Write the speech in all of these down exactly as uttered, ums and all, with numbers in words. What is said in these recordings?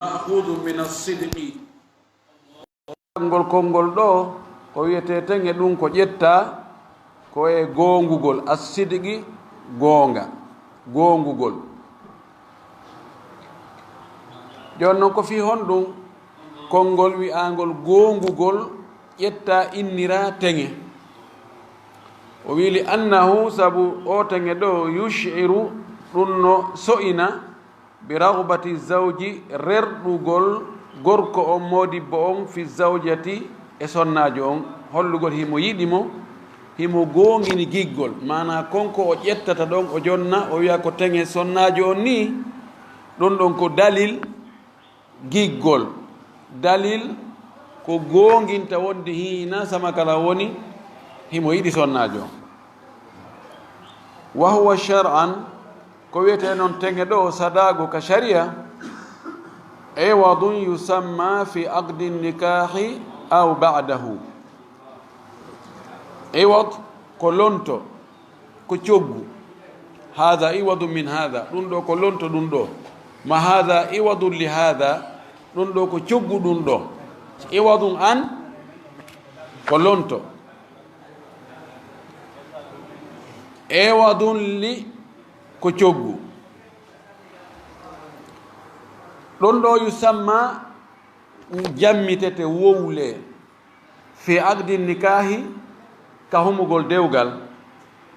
مأخوذ من الصدق. Ngol konngol ɗo, ko wiyetee teŋe ɗum ko ƴettaa ko e goongugol, as-sidqi, goonga, goongugol. Jooni noon, ko fii honɗum konngol wi'aangol goongugol ƴettaa, inniraa teŋe? O wi'i, li annahu, sabu o teŋe ɗo, yush'iru, ɗum no so'ina, bi raghbati zawji, rerɗugol gorko on, moodibbo on, fi zawjati, e sonnaajo on, hollugol himo yiɗi mo, himo goongini giggol, maanaa kon ko o ƴettata ɗon, o jonna, o wi'a ko teŋe sonnaajo on nii, ɗum ɗon ko dalil giggol, dalil ko goonginta wonde hiina sama kala woni himo yiɗi sonnaajo on. Wa huwa shar'an, ko wiyetee non teŋe ɗo, sadaago ka shari'a, iwadun yusamma fi aqdi nikaahi aw ba'dahu. Iwad ko lonto, ko coggu. Haada iwadun min haada, ɗum ɗo ko lonto ɗum ɗo. Ma haada iwadun li haada, ɗum ɗo ko coggu ɗum ɗo. Iwadun an ko lonto. Iwadun li ko coggu. Ɗum ɗo yusamma jammitete, wowle, fi aqdi nikaahi, ka humugol dewgal,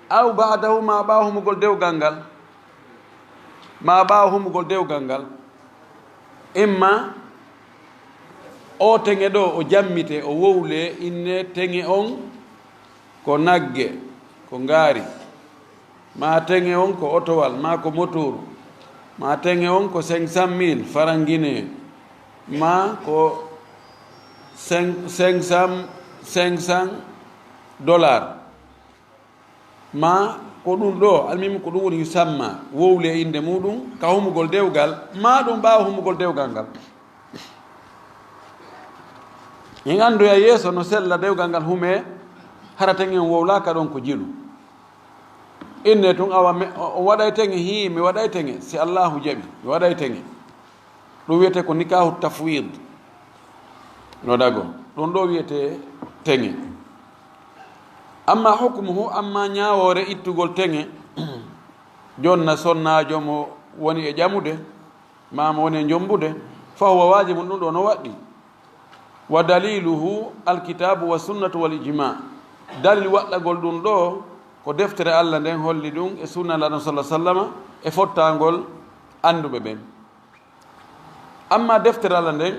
aw ba'dahu, ma ɓaawo humugol dewgal ngal, ma ɓaawo humugol dewgal ngal, imma o teŋe ɗo o jammite, o wowle, inne teŋe on ko nagge, ko ngaari, ma teŋe on ko otowal, ma ko motooru, ma teŋe on ko cinq cent mille faranginee, ma ko cinq, cinq cent, cinq cent dollars, ma ko ɗum ɗo, almimi ko ɗum woni yusamma, wowle innde muɗum, ka humugol dewgal, ma ɗum ɓaawo humugol dewgal ngal. En anndoya yeeso no sella dewgal ngal humee, hara teŋe on wowlaaka ɗon ko jelu. Inne tun awa me, o, o waɗay teŋe, hii, mi waɗay teŋe, si Allaahu jaɓi, mi waɗay teŋe. Ɗum wiyetee ko nikaahu tafwid. No dago. Ɗum ɗo wiyetee teŋe. Amma hukmuhu, amma ñaawoore ittugol teŋe, jonna sonnaajo mo woni e ƴamude, ma mo woni e jombude, fa huwa waajibun, ɗum ɗo no waɗɗi. Wa daliluhu alkitaabu wa sunnatu wal ijma. Dalil waɗɗagol ɗum ɗo ko deftere Allah nden holli ɗum e sunna Laɗon sallallahu alaihi wasallama e fottaangol annduɓe ɓen. Amma deftere Allah nden,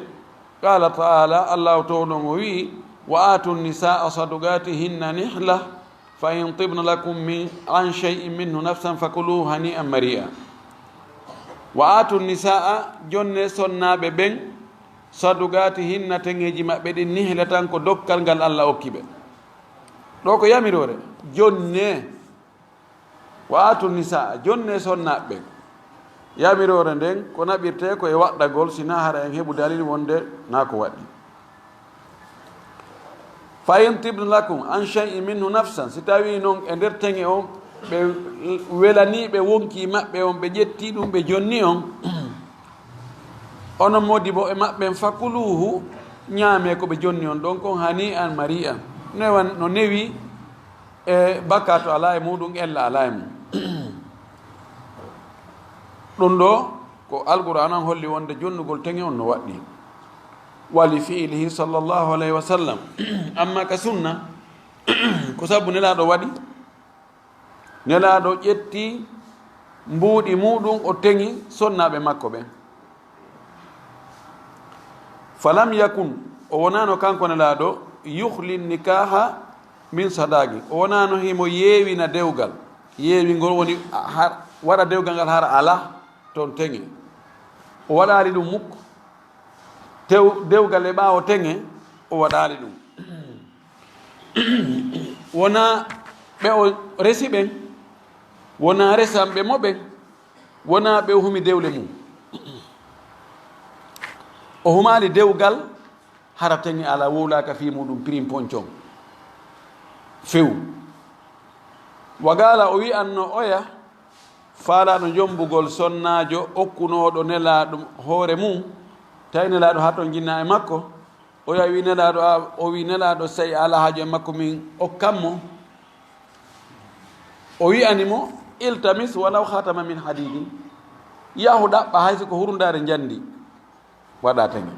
qala ta'ala, Allahu towɗo on o wi'i, wa atu nisaa sadugatihinna nihla, fa in tibna lakum min, an shay'in minhu nafsan fakuluhu hani'an mari'a. Wa atu nisaa, jonne sonnaaɓe ɓen, sadugatihinna, teŋeeji maɓɓe ɗin, nihlatan, ko dokkal ngal Allah okki ɓe. Ɗo ko yamiroore, jonne. Wa atu nisaa, jonne sonnaaɓe ɓen. Yamiroore nden ko naɓirtee ko e waɗɗagol, sinaa hara en heɓu dalil wonde naa ko waɗɗi. Fa in tibna lakum an shay'in minhu nafsan, si tawii non e nder teŋe on ɓe welanii ɓe wonkii maɓɓe on, ɓe ƴettii ɗum ɓe jonni on, onon moodibbo e maɓɓe, fakuluhu, ñaamee ko ɓe jonni on ɗon kon, hani'an mari'an, newan, no newi, e bakkaatu alaa e muɗum, ella alaa e mum. Ɗum ɗo ko Alqur'aana on holli wonde jonnugol teŋe on no waɗɗi. Wa li fi'lihi sallallahu alayhi wa sallam. Amma ka sunna, ko sabu Nelaaɗo waɗi, Nelaaɗo ƴetti mbuuɗi muɗum, o teŋi sonnaaɓe makko ɓen. Falam yakun, o wonaano kanko Nelaaɗo, yuhli nikaha min sadaqi, o wonaano himo yeewina dewgal. Yeewingol woni har, waɗa dewgal ngal hara alaa toon teŋe. O waɗaali ɗum muk. Tew, dewgal e ɓaawo teŋe, o waɗaali ɗum. Wonaa ɓe o resi ɓen, wonaa resanɓe mo ɓen, wonaa ɓe o humi dewle mum. O humaali dewgal hara teŋe alaa, wowlaaka fii muɗum pirin poncon. Few. Wagaala o wi'anno oya, faalaaɗo jombugol sonnaajo okkunooɗo Nelaaɗo hoore mum, Tawi Nelaaɗo haa toon jinna e makko, o yahi wi Nelaaɗo, a, o wi Nelaaɗo, "Sey a alaa haaju e makko, min okkan mo." O wi'ani mo, "Iltamis walaw khatama min hadidin." Yahu ɗaɓɓa hay si ko hurundaare njandi. Waɗa teŋe.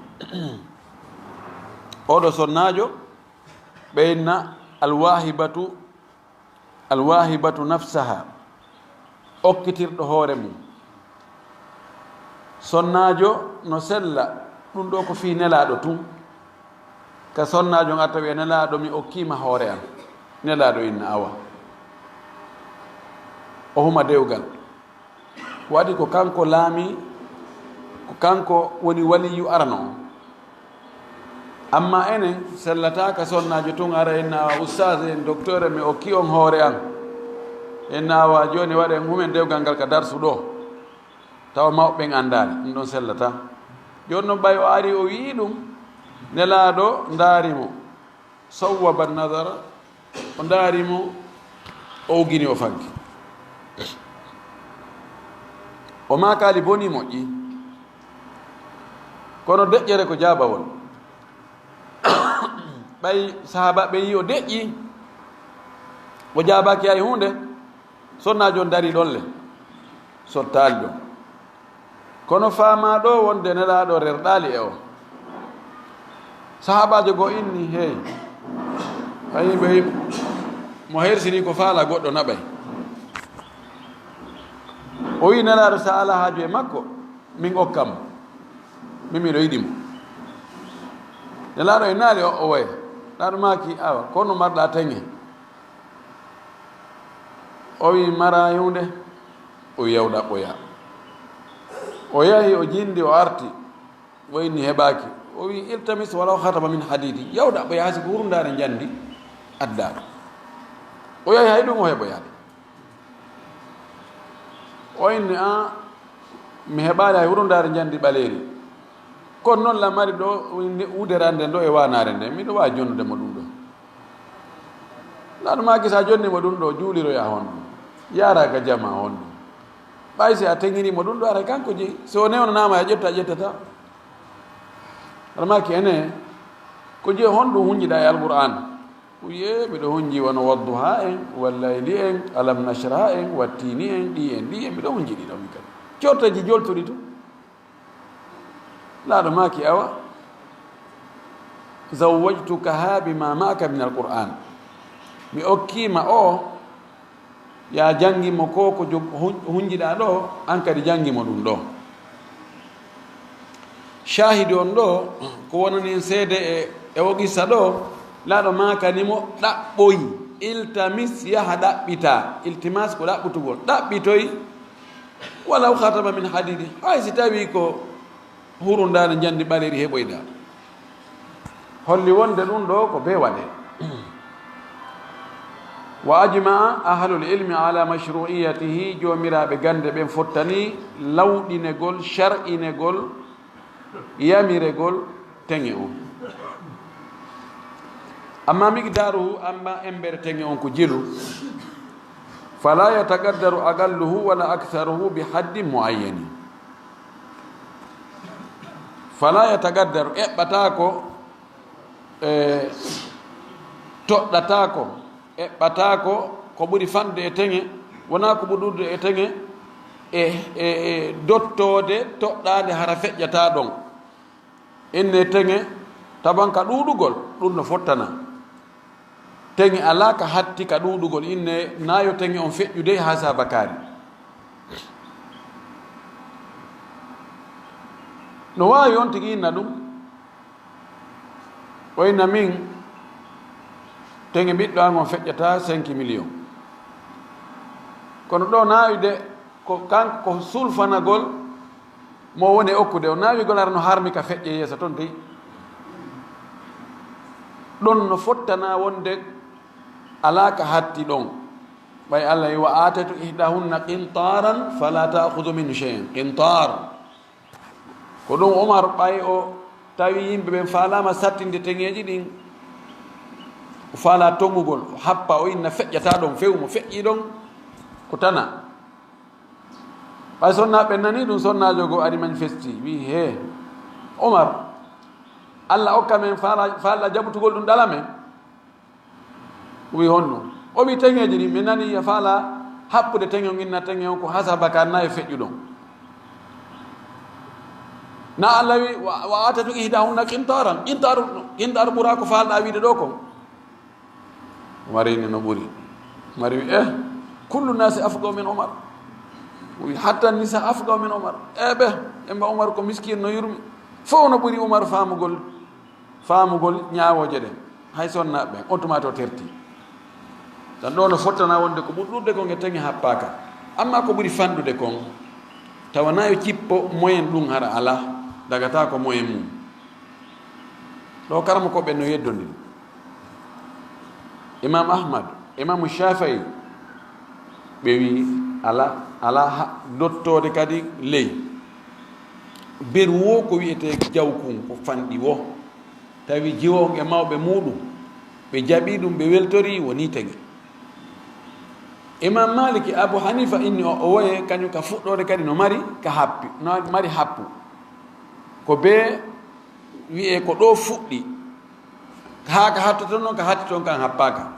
Oɗo sonnaajo, ɓe inna alwahibatu, alwahibatu nafsaha, okkitirɗo hoore mum. Sonnaajo no sella, ɗum ɗo ko fii Nelaaɗo tun. Ka sonnaajo on arta wi'a, "Nelaaɗo, mi okkiima hoore am." Nelaaɗo inna, "Awa." O huma dewgal. Waɗi ko kanko laami, ko kanko woni waliyu arano on. Amma enen sellata ka sonnaajo tun ara en, "Awa ustaas en, docteur en, mi okki on hoore am." En, "Awa jooni waɗen humen dewgal ngal ka darsu ɗo." Tawa mawɓe ɓen anndaali, ɗum ɗon sellata. Jooni non ɓay o ari o wi'i ɗum, Nelaaɗo ndaari mo. Sawwaba nadara, o ndaari mo, o uggini, o faggi. O maakaali bonii moƴƴi. Kono deƴƴere ko jaabawol. Ɓay sahaaba ɓe yi'i o deƴƴi, o jaabaaki hay huunde, sonnaajo on darii ɗon le, sottaali ɗon. Kono faamaa ɗo wonde Nelaaɗo rerɗaali e o. Sahaabaajo goo inni, "Hey, a yii ɓe mo hersini ko faala goɗɗo naɓay." O wi'i Nelaaɗo, "Sa alaa haaju e makko, min okkan mo. Min miɗo yiɗi mo." Nelaaɗo e naali o, o waya. Nelaaɗo maaki, "Awa, kono marɗa teŋe?" O wi'i, "Mara huunde." O wi'i, "Yaw ɗaɓɓoya." O yahi, o jindi, o arti. O inni heɓaaki. O wi'i, "Iltamis walaw khatama min hadidi." "Yaw ɗaɓɓoya, hay si ko hurundaare njandi adda." O yahi, hay ɗum o heɓoyaali. O inni, "A, mi heɓaali hay hurundaare njandi ɓaleeri. Kono non lamari ɗo, wudere an nden ɗo e waanaare nden, miɗo waawi jonnude mo ɗum ɗo." Nelaaɗo maaki, "Sa jonni mo ɗum ɗo, juuliroya honɗum? Yaara ka jama honɗum? Ɓay si a teŋiri mo ɗum ɗo, aray kanko jeyi. Si o newnanaama, a ƴetta, a ƴettata." Nelaaɗo maaki, "Ene, ko jeyi honɗum hunjiɗa e Alqur'aan?" Wi'e, "Miɗo hunji wano Wadduha en, Wallayli en, Alam Nashrah en, Wattiini en, ɗi en, ɗi en, miɗo hunji ɗi ɗo min kadi." Corteeji joltuɗi tun. Nelaaɗo maaki, "Awa, zawwajtukaha bima ma'aka min al-Qur'an." Mi okkiima o, yaa janngi mo ko, ko jog-, hun-, hunjiɗaa ɗo, an kadi janngi mo ɗum ɗo. Shahidi on ɗo, ko wonani en seede e, e o qissa ɗo, Nelaaɗo maakani mo, "Ɗaɓɓoy, iltamis, yaha ɗaɓɓita." Iltimas ko ɗaɓɓutugol. "Ɗaɓɓitoy, walaw khatama min hadidi." Hay si tawi ko hurundaani njandi ɓaleeri heɓoyɗaa. Holli wonde ɗum ɗo ko bee waɗee. "Wa ajma'a ahlul ilmi ala mashru'iyatihi", joomiraaɓe gannde ɓen fottani lawɗinegol, shar'inegol, yamiregol teŋe on. "Amma miqdaruhu", amma embere teŋe on ko jelu. "Fala yataqaddaru aqalluhu wala aktharuhu bi haddin muayyani." "Fala yataqaddaru", eɓɓataako, e, toɗɗataako, eɓɓataako ko ɓuri fanɗude e teŋe, wonaa ko ɓuri ɗuuɗude e teŋe, e, e, e dottoode toɗɗaande hara feƴƴataa ɗon. Inne teŋe, taban ka ɗuuɗugol, ɗum no fottana. Teŋe alaa ka hatti ka ɗuuɗugol, inne naa yo teŋe on feƴƴude haa saabakaari. No waawi on tigi inna ɗum, o inna min, teŋe ɓiɗɗo an on feƴƴata cinq millions. Kono ɗo naawide ko kanko, ko sulfanagol mo woni e okkude o, naawigol hara no harmi ka feƴƴe yeeso ton dey. Ɗon no fottana wonde alaa ka hatti ɗon. Ɓay Allah wi, "Wa ataytu ihdahunna qintaran fala ta'khudhu minhu shay'an." Qintar. Ko ɗum Umar, ɓay o tawi yimɓe ɓen faalaama sattinde teŋeeji ɗin, o faalaa toŋugol, o happa, o inna feƴƴata ɗon, few mo feƴƴi ɗon, ko tana. Ɓay sonnaaɓe ɓen nani ɗum, sonnaajo goo ari manifesti, wi, "Hee, Omar, Allah okka men faala-, faalɗa jaɓutugol ɗum ɗala men. O wi honno? O wi teŋeeji ɗin, mi nani ya faala happude teŋe on, inna teŋe on ko hasaba ka nayi feƴƴuɗon. Na Allah wi, "Wa, wa atatu ihdahunna qintaran." Qintaru, qintaru ɓura ko faalɗa wiide ɗo kon. Omar ini no ɓuri. Omar wi, "Eh, kullu nasi afqahu min Omar." O wi, "Hatta nisa afqahu min Omar." Eh, ɓe, emba Omar ko miskin no yurmi. Fof no ɓuri Omar faamugol, faamugol ñaawooje ɗen. Hay sonnaaɓe ɓen, on tuma to terti. Tan ɗo no fottana wonde ko ɓuri ɗuuɗude kon e teŋe happaaka. Amma ko ɓuri fanɗude kon, tawa na yo cippo moyen ɗum hara alaa, dagata ko moyen mum. Ɗo karamokooɓe no yeddondiri. Imam Ahmad, Imam Shafii, ɓe wi ala, ala ha-, dottoode kadi ley. Beru wo ko wiyetee jawkun, ko fanɗi wo. Tawi jiwo on e mawɓe muuɗum, ɓe jaɓi ɗum, ɓe weltori, woni teŋe. Imam Malik e Abu Hanifa inni o, o woye, kañum ka fuɗɗoode kadi no mari ka happi, no mari happu. Ko bee wi'e ko ɗo fuɗɗi. Haa ka hattoton noon, ka hatti toon kan happaaka.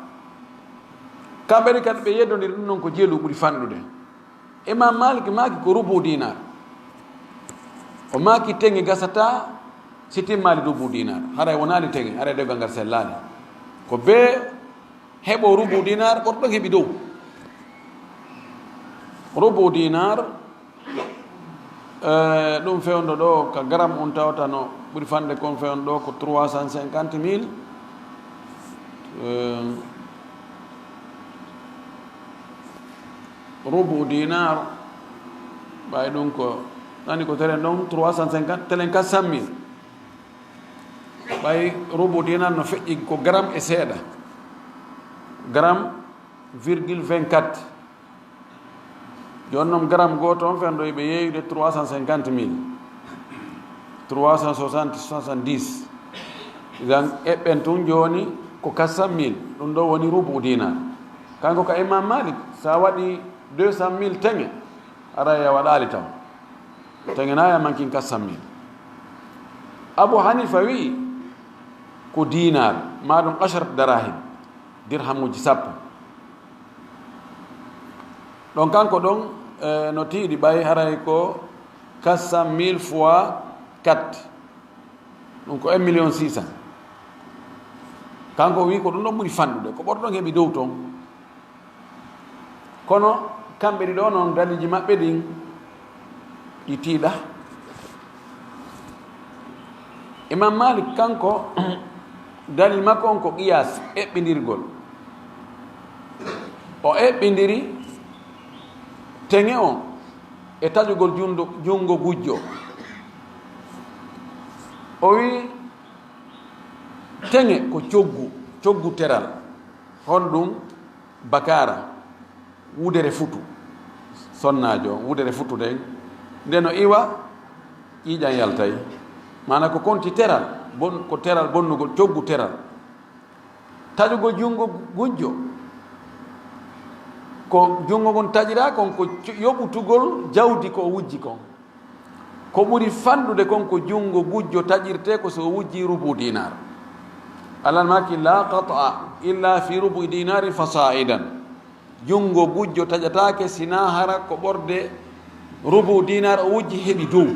Kamɓe ne kadi ɓe yeddondiri ɗum noon ko jelu ɓuri fanɗude. Imam Malik maaki ko rubu dinar. O maaki teŋe gasata si timmaali rubu dinar. Haray wonaali teŋe, haray dewgal ngal sellaali. Ko bee heɓo rubu dinar, ɓorɗo heɓi dow. Rubu dinar, eh, ɗum fewndo ɗo, ka garam on tawata no ɓuri fanɗude kon fewndo ɗo ko trois cent cinquante mille. Eh, rubu dinar, ɓay ɗum ko, nani ko telen ɗon trois cent cinquante, telen quatre cent mille. Ɓay rubu dinar no feƴƴi ko gram e seeɗa. Gram virgule vingt-quatre. Jooni noon, gram gooto on fewndo ɓe yeeyude trois cent cinquante mille, trois cent soixante, soixante-dix. Idan, eɓɓen tun jooni ko quatre cent mille, ɗum ɗo woni rubu dinar. Kanko ka Imam Malik, sa waɗi deux cent mille teŋe, aray a waɗaali taw. Teŋe na ya mankin quatre cent mille. Abu Hanifa wi'i ko dinar, maa ɗum asharat darahim, dirhamuji sappo. Ɗon kanko ɗon, eh, no tiiɗi ɓay haray ko quatre cent mille fois quatre. Ɗum ko un million six cent. Kanko o wi ko ɗum ɗon ɓuri fanɗude. Ko ɓorɗon heɓi dow ton. Kono kamɓe ɗiɗo noon, daliiji maɓɓe ɗin, ɗi tiiɗa. Imam Malik kanko, dalil makko on ko qiyas, eɓɓindirgol. O eɓɓindiri teŋe on e taƴugol jundo-, junngo gujjo. O wi teŋe ko coggu, coggu teral. Honɗum? Bakara, wudere futu, sonnaajo on, wudere futu nden, nde no iwa, ƴiiƴan yaltay. Maana ko konti teral, bon-, ko teral bonnugol, coggu teral. Taƴugol junngo gujjo, ko junngo ngon taƴira kon, ko cu-, yoɓutugol jawdi ko o wujji kon. Ko ɓuri fanɗude kon ko junngo gujjo taƴirtee ko so o wujjii rubu dinar. Allah maaki, "La qat'a illa fi rubu dinarin fa sa'idan." Junngo gujjo taƴataake sinaa hara ko ɓorde rubu dinar o wujji heɓi dow.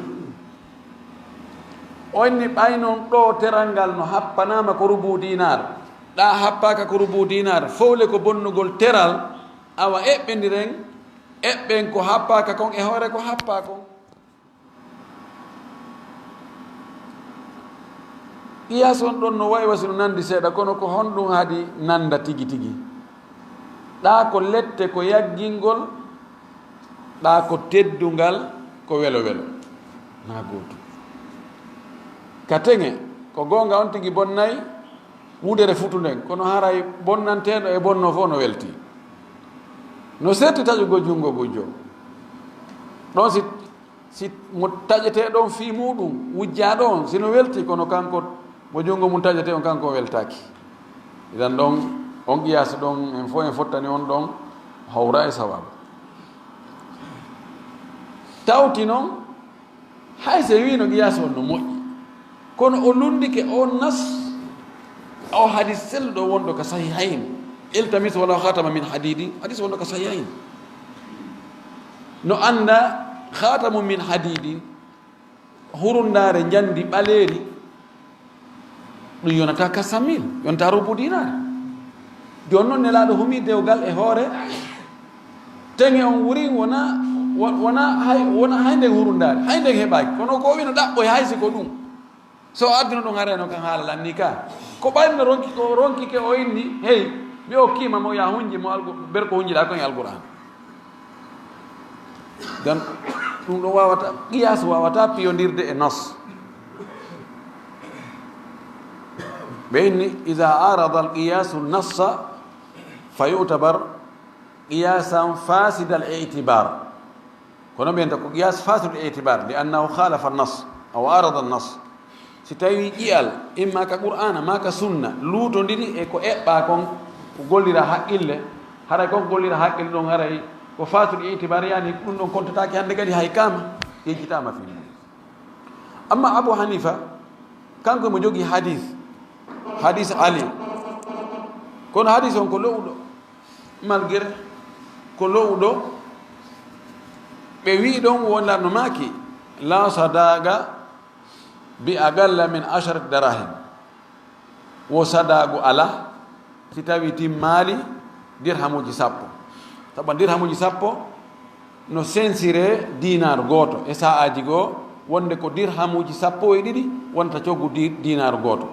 O inni ɓay noon ɗo teral ngal no happanaama ko rubu dinar, ɗa happaaka ko rubu dinar, fowle ko bonnugol teral, awa eɓɓendiren, eɓɓen ko happaaka kon e hoore ko happaa kon. Qiyaas on ɗon no wayi wa si no nandi seeɗa, kono ko honɗum haɗi nanda tigi tigi? Ɗa ko lette ko yaggingol, ɗa ko teddungal ko welo welo. Na gootum. Ka teŋe, ko goonga on tigi bonnay wudere futu nden, kono haray bonnanteeɗo e bonno fof no welti. No setti taƴugol junngo gujjo. Ɗon si Si mo taƴetee ɗon fii muuɗum, wujjaa ɗon, si no welti, kono kanko mo junngo mum taƴetee on, kanko o weltaaki. Idan ɗon, on qiyaas ɗon, en fof en fottani on ɗon, hawra e sawaabu. Tawti noon, hay so en wiino qiyaas on no moƴƴi, Kono o lunndike o nas, o hadis selluɗo wonɗo ka sahihayn. Iltamis wala khatama min hadidin, hadis wonɗo ka sahihayn. No annda khatamu min hadidin, hurundaare njandi ɓaleeri, ɗum yonata ka samil, yonta rubu dinaar. Jooni noon Nelaaɗo humi dewgal e hoore teŋe on wuri wona, wo-, wona hay, wona hay nden hurundaare, hay nden heɓaaki. Kono ko o wino ɗaɓɓoy hay si ko ɗum. So o addino ɗum harayno kan haala lanni ka. Ko ɓayno ronki, ko ronki ke o inni, hey, mi okkiima mo ya hunji mo algu-, ber ko hunjiɗa kon e Alqur'an. Dan ɗum ɗo wawata, qiyas wawata piyondirde e nas. Ɓe inni, iza arada al qiyasu nassa fa yu'tabar qiyasan fasid al i'tibar. Kono ɓen ta ko qiyas fasid al i'tibar, li annahu khalafa an nas aw arada an nas. Si tawi ƴi'al, imma ka Qur'aana, ma ka sunna, luutondiri e ko eɓɓa kon, ko gollira haqqille, haray kon ko gollira haqqille ɗon, haray ko fasid al i'tibar, yani ɗum ɗon kontataake hannde kadi hay kama, yejjitaama fi. Amma Abu Hanifa, kanko mo jogi hadis, hadis Ali. Kono hadis on ko lo'uɗo, malgré ko lo'uɗo, ɓe wi ɗon wonda no maaki, la sadaqa bi aqalla min asharati darahim. Wo sadaagu alaa si tawi timmaali dirhamuuji sappo. Sabu dirhamuuji sappo no sensiree diinaar gooto e sa'aaji goo, wonde ko dirhamuuji sappo e ɗiɗi wonta coggu di-, diinaar gooto.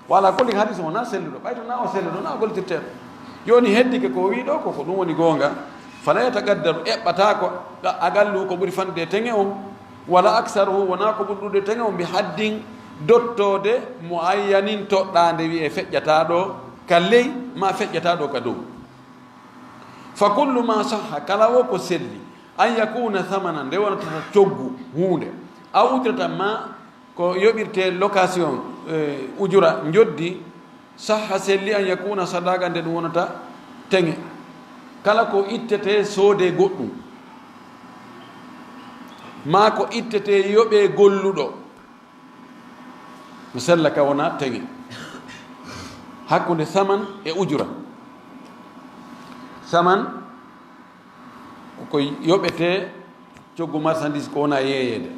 Wala kolli hadis o na selluɗo, ɓay to na o selluɗo, na o gollitirteeɗo. Jooni heddike ko o wii ɗo ko, ko ɗum woni goonga. Fala yataqaddaru, eɓɓataako aqallu ko ɓuri fanɗude e teŋe on, wala aksaruhu, wonaa ko ɓuri ɗuuɗude teŋe on, bi haddin, dottoode, muayyanin, toɗɗaande, wiyee feƴƴataa ɗo ka ley, ma feƴƴataa ɗo ka dow. Fa kullu ma sahha, kala wo ko selli, an yakuna samanan, nde wonata coggu huunde, aw ujratan, ma ko yoɓirtee location, eh, ujura, njoddi, sahha, selli, an yakuna sadaqa, nde ɗum wonata teŋe. Kala ko ittetee soodee goɗɗum, maa ko ittetee yoɓee golluɗo, no sella ka wona teŋe. Hakkunde saman e ujura. Saman ko ko yoɓetee coggu marchandise ko wona yeeyeede.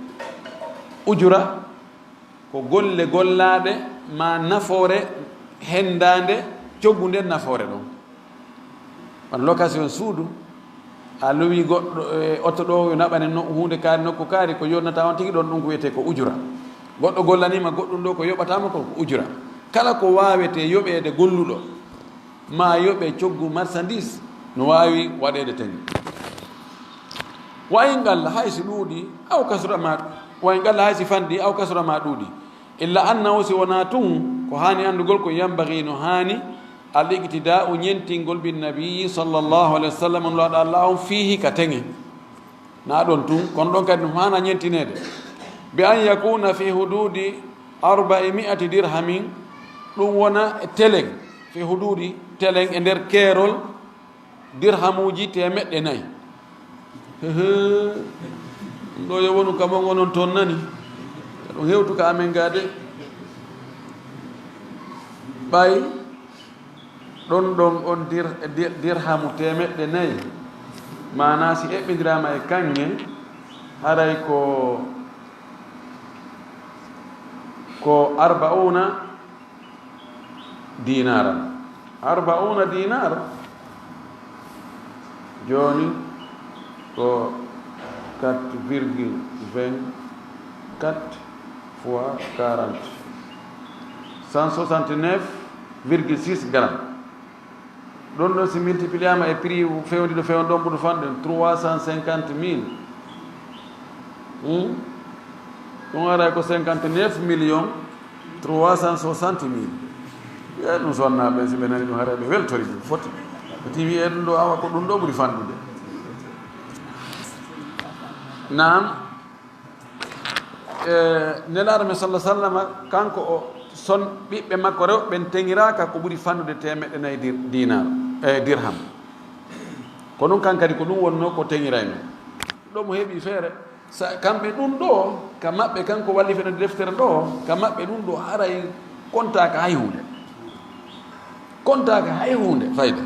Ujura ko golle gollaaɗe ma nafoore henndaande coggu nden nafoore ɗon. Wano location suudu, a lowi goɗɗo, e, oto ɗo, yo naɓane no-, huunde kaari, nokku kaari, ko yonnata on tigi ɗon, ɗum ko wiyetee ko ujura. Goɗɗo gollaniima goɗɗum ɗo, ko yoɓataama kon ko ujura. Kala ko waawetee yoɓeede golluɗo, ma yoɓe coggu marchandise, no waawi waɗeede teŋe. Wa in qalla, hay si ɗuuɗi, aw kasura ma, wa in qalla, hay si fanɗi, aw kasura ma ɗuuɗi. Illa annahu, si wonaa tun, ko haani anndugol ko yambagi no haani, al iqtidaa'u, ñentingol, bin nabiyyi sallallahu alayhi wa sallam, Nulaaɗo Allah on, fiihi, ka teŋe. Na ɗon tun, kono ɗon kadi no haana ñentineede. Bi an yakuna fi hududi arba'i mi'ati dirhamin, ɗum wona e telen, fi hududi telen, e nder keerol dirhamuuji teemeɗɗe nayi. Hehe. Ɗum ɗo yo wonu ka mon onon toon nani. Ɗum hewtu ka amen gaa de. Ɓay ɗon ɗon on dir-, dir-, dirhamu teemeɗɗe nayi. Maanaa si eɓɓindiraama e kaŋŋe, haray ko, ko arba'una dinaran. Arba'una dinar, jooni ko quatre virgule vingt-quatre fois quarante, cent soixante-neuf virgule six grammes. Ɗon ɗon si multipliama e prix fewndiɗo fewndo ɗon ɓuri fanɗude trois cent cinquante mille. Hmm? Ɗum ara ko cinquante-neuf millions trois cent soixante mille. E ɗum sonnaaɓe, si ɓe nani ɗum, haray ɓe weltori ɗum foti. Ko ti wiyee ɗum ɗo, awa ko ɗum ɗo ɓuri fanɗude. Naam. E, Nelaaɗo men sallallahu alaihi wasallam, kanko o son ɓiɓɓe makko rewɓe ɓen teŋiraaka ko ɓuri fanɗude teemeɗɗe nayi dir-, dinar, e, dirham. Ko ɗum kan kadi ko ɗum wonnoo ko teŋirayno. Ɗo mo heɓi feere, Sa, kamɓe ɗum ɗo, ka maɓɓe kanko wallifino deftere ɗo, ka maɓɓe ɗum ɗo haray kontaaka hay huunde. Kontaaka hay huunde fayda.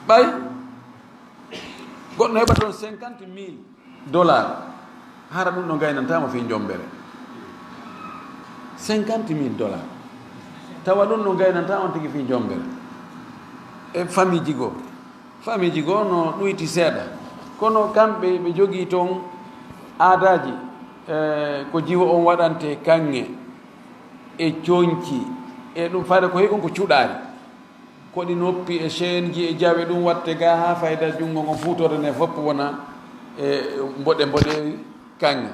Ɓay, goɗɗo heɓa toon cinquante mille dollars, hara ɗum ɗo gaynantaama fii njombere. Cinquante mille dollars. Tawa ɗum ɗo gaynantaama tigi fii njombere. E famiiji goo. Famiiji goo no ɗuyti seeɗa. Kono kamɓe ɓe jogii toon aadaaji, e, ko jiwo on waɗante kaŋŋe e coñci e ɗum fayda ko heɓi on ko cuɗaari. Koɗi noppi e chaîne ji e jawe ɗum watte ga haa fayda junngo ngon fuutorde nde fof wona e mboɗe mboɗeeri kaŋŋe.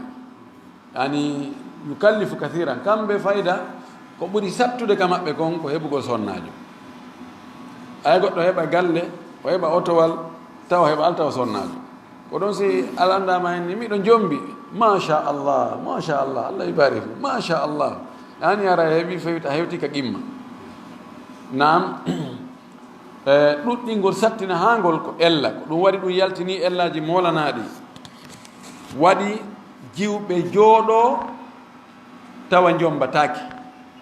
Yani yukallifu kathiran. Kamɓe fayda ko ɓuri sattude ka maɓɓe kon ko heɓugol sonnaajo. Ay goɗɗo heɓa galle, o heɓa otowal, tawa heɓa altawa sonnaajo. Ko ɗon si alandaama hen ni miɗo jombi. Masha Allah, masha Allah, Allah yubariku, masha Allah. Yani ara heɓi fewta hewti ka qimma. Naam. E, ɗuɗɗingol sattina haa ngol ko ella. Ko ɗum waɗi ɗum yaltini ellaaji moolanaaɗi. Waɗi jiwɓe jooɗoo tawa njombataake.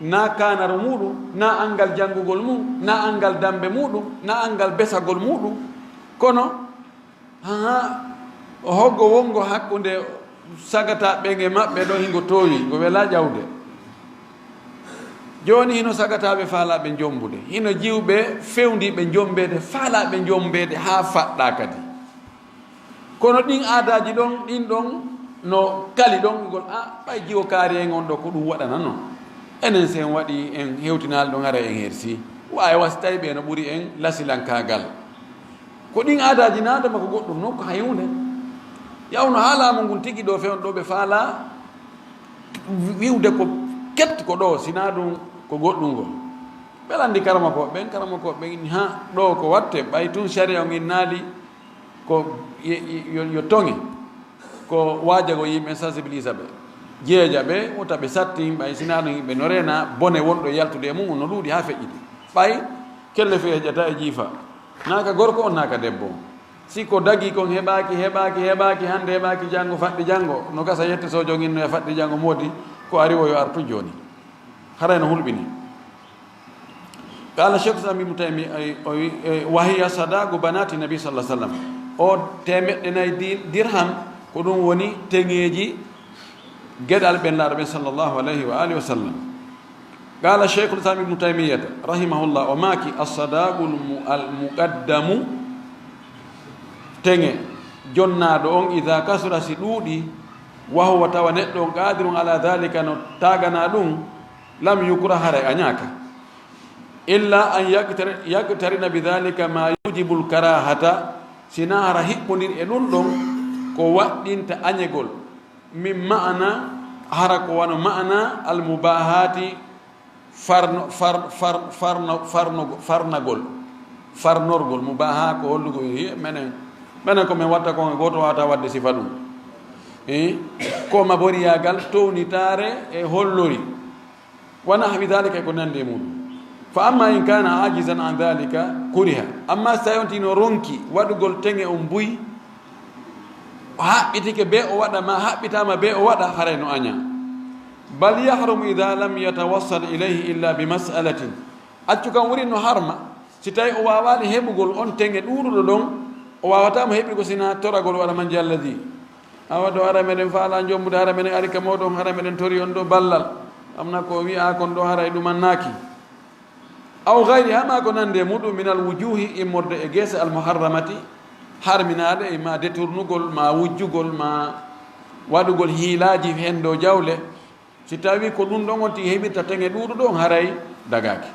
Na kaanaro muuɗum, na anngal janngugol mum, na anngal dammbe muuɗum, na anngal besagol muuɗum. Kono, haa, hoggo wonngo hakkunde sagataaɓe ɓen e maɓɓe ɗo hingo toowi, ngo welaa ƴawde. Jooni hino sagataaɓe faalaaɓe njombude, hino jiwɓe fewndiiɓe njombeede, faalaaɓe njombeede haa faɗɗa kadi. Kono ɗin aadaaji ɗon, ɗin ɗon no kali ɗon, ngol, a, ɓay jiwo kaari en on ɗo ko ɗum waɗanano. Enen si en waɗi, en hewtinaali ɗon, hara en hersi. Waawi wasi tawi ɓe no ɓuri en lasilankaagal. Ko ɗin aadaaji naadama ko goɗɗum non, ko hay huunde. Yawno haa laamu ngun tigi ɗo fewn ɗo ɓe faalaa wiwde ko ket ko ɗo, sinaa ɗum ko goɗɗum ngol. Ɓe lanndi karamokooɓe ɓen, karamokooɓe ɓen inni, "Ha, ɗo ko watte, ɓay tun sariya on innaali ko ye-, ye-, yo, yo toŋe, ko waajagol yimɓe, sensibilisa ɓe, jeeja ɓe, wota ɓe sattin, ɓay sinaa ɗum yimɓe no reena bone wonɗo e yaltude e mum, on no luuɗi haa feƴƴiti. Ɓay kelle fii heƴata e jiifa, naa ka gorko on, naa ka debbo on. Si ko dagi kon heɓaaki, heɓaaki, heɓaaki, hannde heɓaaki, janngo faɗɗi janngo, no gasa yette so jogin no e faɗɗi janngo moodi, ko ari o yo artu jooni." Haray no hulɓini. Qala Cheikh Islam Ibn Taymi, ay, o wi, e, "Wa hiya sadaqu banati Nabi sallallahu alaihi wasallam." O teemeɗɗe nayi di-, dirham, ko ɗum woni teŋeeji geɗal ɓen laaɗo ɓen sallallahu alaihi wa alihi wa sallam. Qala Sheikhul Islam Ibn Taymiyyata rahimahullah, o maaki, "As-sadaqul mu-, al muqaddamu, teŋe jonnaaɗo on, idha kasura, si ɗuuɗi, wa huwa, tawa neɗɗo on, qadirun ala dhalika, no taagana ɗum, lam yukrah, haray añaaka. Illa an yaqtari-, yaqtarina bi dhalika ma yujibul karahata, sina hara hiɓɓondir e ɗum ɗon ko waɗɗinta añegol, min ma'ana, hara ko wano ma'ana al mubahati, farno-, far-, far-, farno-, farno-, farnagol, farnorgol, mubaha ko hollugol, hi, menen, menen ko min watta kon, gooto waawata waɗde sifa ɗum. Hi, ko maboriyaagal, townitaare e hollori." Wa nahwi dhalika, e ko nandi e muɗum. Fa amma in kana ajizan an dhalika, kuriha. Amma si tawi on tino ronki waɗugol teŋe on buy, o haɓɓitike be o waɗa, ma haɓɓitama be o waɗa, haray no aña. Bal yahrumu idha lam yatawassal ilayhi illa bi mas'alatin. Accu kan wuri no harma, si tawi o waawali heɓugol on teŋe ɗuuɗuɗo ɗon, o waawata mo heɓugo sina toragol waɗa man jalladi. Awa ɗo hara meɗen faala jombude, hara meɗen ari ka moɗon, hara meɗen tori on ɗo ballal. Amna ko wi'a kon ɗo hara e ɗumannaaki. Aw ghayri, hama ko nande muɗum minal wujuhi, immorde e geese al muharramati, harminaɗe, e ma deturnugol, ma wujjugol, ma waɗugol hiilaaji hendo jawle. Si tawi ko ɗum ɗon on tigi heɓirta teŋe ɗuuɗuɗo on, haray dagaaki.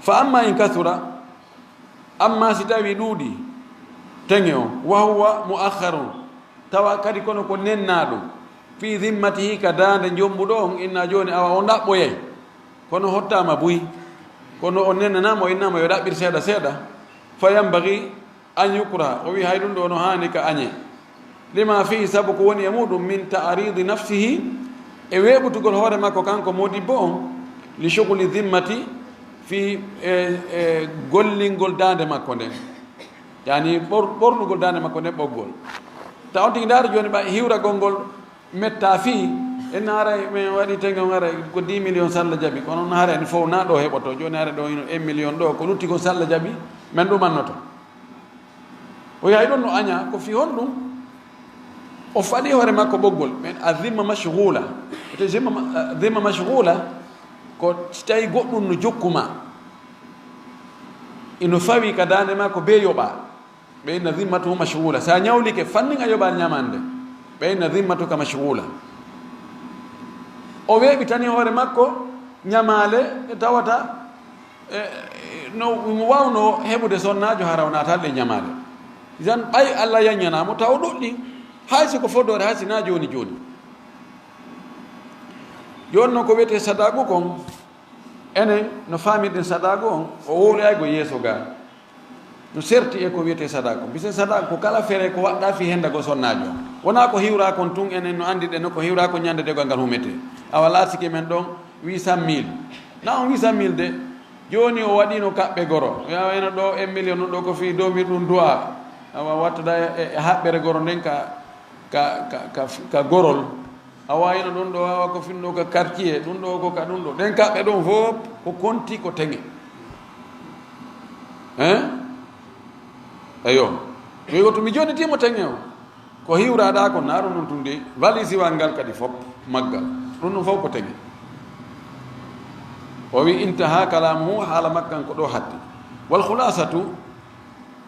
Fa amma in kasura, amma si tawi ɗuuɗi teŋe on, wa huwa mu'akhkharun, tawa kadi kono ko nennaaɗo, fi zimmatihi, ka daande jombuɗo on, inna jooni awa on ɗaɓɓoyay, kono hottaama buy, kono on nennanaama, o innaama yo ɗaɓɓir seeɗa seeɗa, fa yanbaghi an yukraha, o wi hay ɗum ɗo no haani ka añe. Lima fihi, sabu ko woni e muɗum, min ta'ridi nafsihi, e weeɓutugol hoore makko kanko modibbo on, li shughli zimmati, fi, e, e gollingol daande makko nden. Yani ɓor-, ɓornugol daande makko nden ɓoggol. Taw on tigi ndaara jooni ɓay hiwragol ngol metta fii, en haray men waɗi tengen haray ko dix millions salla jaɓi, kono on haray en fof na ɗo heɓoto. Jooni haray ɗo hino un million ɗo, ko lutti kon salla jaɓi, men ɗumannoto. O yahi ɗon no aña, ko fii honɗum? O faɗi hoore makko ɓoggol, men a zimma mashghula. Ete zimma ma-, zimma mashghula, ko si tawi goɗɗum no jokku ma, ino fawi ka daande ma ko bee yoɓa. Ɓe inna zimmatuhu mashghula. Sa ñawlike fannin a yoɓa ñamande. Ɓe inna zimmatuka mashghula. O weeɓitani hoore makko ñamaale ɗe tawata, e, no mo wawno heɓude sonnaajo hara o natal ɗe ñamaale. Idan ɓay Allah yaññana mo taw ɗuɗɗi. Hay si ko fodore, hay si na jooni jooni. Jooni noon ko wiyetee sadaaku kon, enen no faamirɗen sadaaku on, o wowloyaygo yeeso ga. No serti e ko wiyetee sadaaku. Mbisen sadaaku ko kala fere ko waɗɗa fii hendagol sonnaajo. Wonaa ko hiwra kon tun, enen no anndi ɗen no ko hiwra kon ñande dewgal ngal humetee. Awa laatike men ɗon huit cent mille. Na on huit cent mille de, jooni o waɗino kaɓɓe goro. Yawa eno ɗo un million ɗo ko fii domirɗum du'a. Awa wattuda e, e, e haɓɓere goro nden ka, ka, ka, ka, ka gorol. Awa ino ɗum ɗo wawa ko finno ka quartier, ɗum ɗo ko ka ɗum ɗo. Ɗen kaɓɓe ɗon fof ko konti ko teŋe. Hein? Eyo. Wi ko to mi jonnitimo teŋe o. Ko hiwraɗa ko na ɗum ɗum tun de, valisiwal ngal kadi fof maggal. Ɗum ɗum fof ko teŋe. O wi intaha kalamuhu, haala makkan ko ɗo hatti. Wal khulasatu,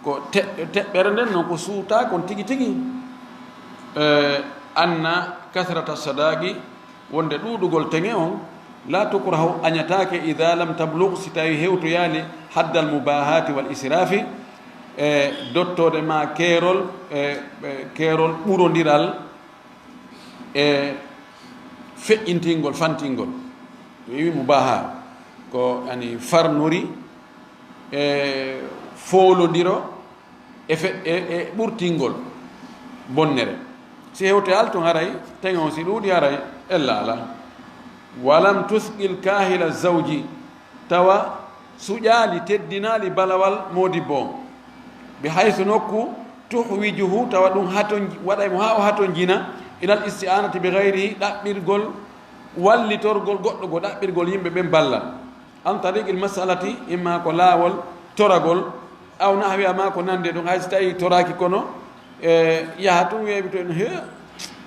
ko te-, teɓɓere nden non ko suuta kon tigi tigi. Eh, anna kathrata sadaqi, wonde ɗuuɗugol teŋe on, la tukrahu, añataake, ida lam tablug, si tawi hewtoyaali haddal mubahati wal israfi, e dottode ma keerol, e, e keerol ɓurondiral, e feƴƴintingol, fantingol. Wi mubaha ko ani farnori, e foolondiro, e fe-, e, e ɓurtingol bonnere. Si hewte alto haray, teŋe on si ɗuuɗi haray, ella ala. Walam tusqil kahila zawji, tawa suƴaali, teddinaali balawal moodibbo on. Bi haysu nokku, tuhwijuhu, tawa ɗum haton-, waɗay mo haa o hatonjina, ilal isti'anati bi ghayrihi, ɗaɓɓirgol, wallitorgol goɗɗo go, ɗaɓɓirgol yimɓe ɓen ballal. An tariqil mas'alati, imma ko laawol toragol, aw nahwiha ma ko nande ɗum, hay so tawi toraaki kono, e, yaha tun weeɓi to en, he,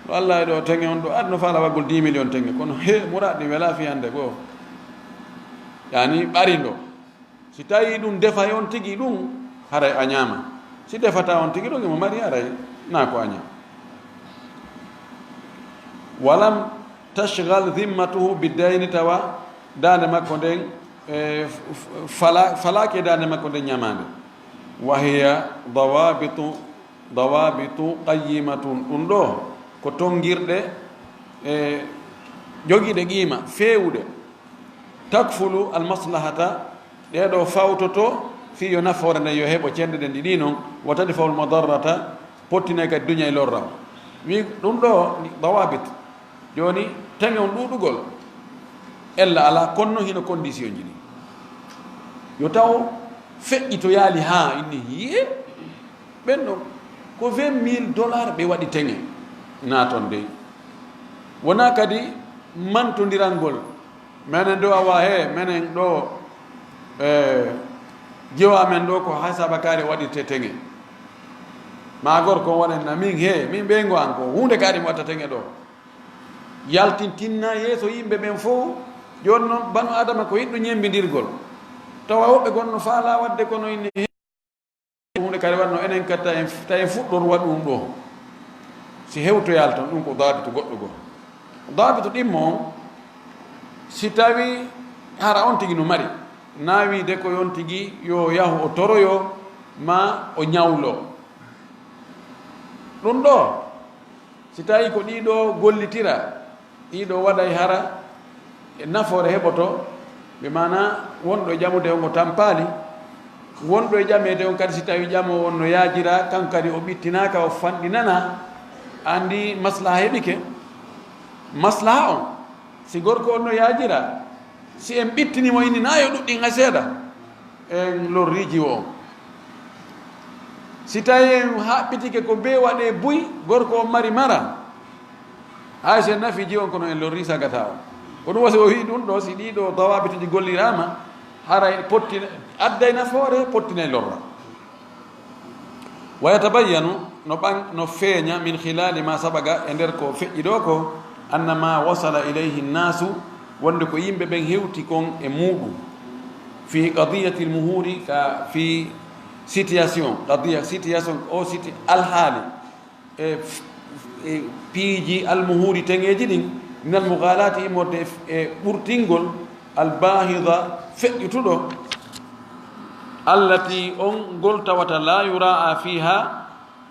no Allah e ɗo teŋe on ɗo, aɗa no faala waggol dix millions teŋe, kono he, muraad ɗi wela fi hande goo. Yani ɓarindo. Si tawi ɗum defay on tigi ɗum, haray a ñaama. Si defata on tigi ɗum, imo mari haray, na ko a ñaama. Walam tashghal zimmatuhu bidayni, tawa daande makko nden, e, f-, f-, fala-, falaake daande makko nden ñamaande. Wa hiya dawabitu, dawabitu qayyimatun. Ɗum ɗo ko tongirɗe, e, jogiiɗe qiima, feewuɗe. Takfulu almaslahata, ɗee ɗo fawtoto fii yo nafoore nden yo heɓo cende ɗen ɗiɗi non, wa tadfa'ul madarrata, pottinay kadi duña e lorra. Wi ɗum ɗo dawabit. Jooni, teŋe on ɗuuɗugol, ella alaa, kono non hino condition ji ɗi. Yo taw feƴƴitoyaali haa inni, yee, ɓen ɗon ko vingt mille dollars ɓe waɗi teŋe. Naa ton dey. Wonaa kadi mantondirangol. Menen ɗo awa he, menen ɗo, e, jewa men ɗo ko hay saba kaari waɗirte teŋe. Ma gorko waɗen na min he, min ɓeyngo an ko huunde kaari mi watta teŋe ɗo. Yaltintinna yeeso yimɓe ɓen fof, jooni noon banu Adama ko yiɗɗo ñembindirgol. Tawa woɓɓe gonno faala waɗde kono ine he-, huunde kadi waɗno enen kadi ta en, ta en fuɗɗor waɗu ɗum ɗo. Si hewtoyaali tan, ɗum ko daabitu goɗɗo goo. Daabitu ɗimmo on, si tawi hara on tigi no mari, na wiide ko yon tigi yo yahu o toroyo ma o ñawlo. Ɗum ɗo, si tawi ko ɗiɗo gollitira, ɗiɗo waɗay hara e nafoore heɓoto, ɓe maana wonɗo e ƴamude on o tampaali, wonɗo e ƴameede on kadi si tawi ƴamo on no yaajira, kanko kadi o ɓittinaaka, o fanɗinana, andi maslaha heɓike. Maslaha on, si gorko on no yaajira, si en ɓittini mo inni na yo ɗuɗɗin hay seeɗa, en lorri jiwo on. Si tawi en haɓɓitike ko bee waɗee buy, gorko on mari mara, hay so en nafi ji on, kono en lorri sagata on. Ko ɗum wasi o wi'i ɗum ɗo, si ɗii ɗo dawabituji golliraama, haray pottina, adday nafoore, pottinay lorra. Wa yatabayyanu, no ɓan-, no feeña, min khilali ma sabaga, e nder ko feƴƴi ɗo ko, anna ma wasala ilayhi nnaasu, wonde ko yimɓe ɓen hewti kon e muuɗum, fi qadiyati lmuhuuri, ka fi situation, qadiya, situation, o siti alhaali, e f-, e piiji almuhuuri teŋeeji ɗin, min almughalaati, immorde e f-, e ɓurtingol, albahida, feƴƴutuɗo, allati, on ngol tawata, la yuraa fiha,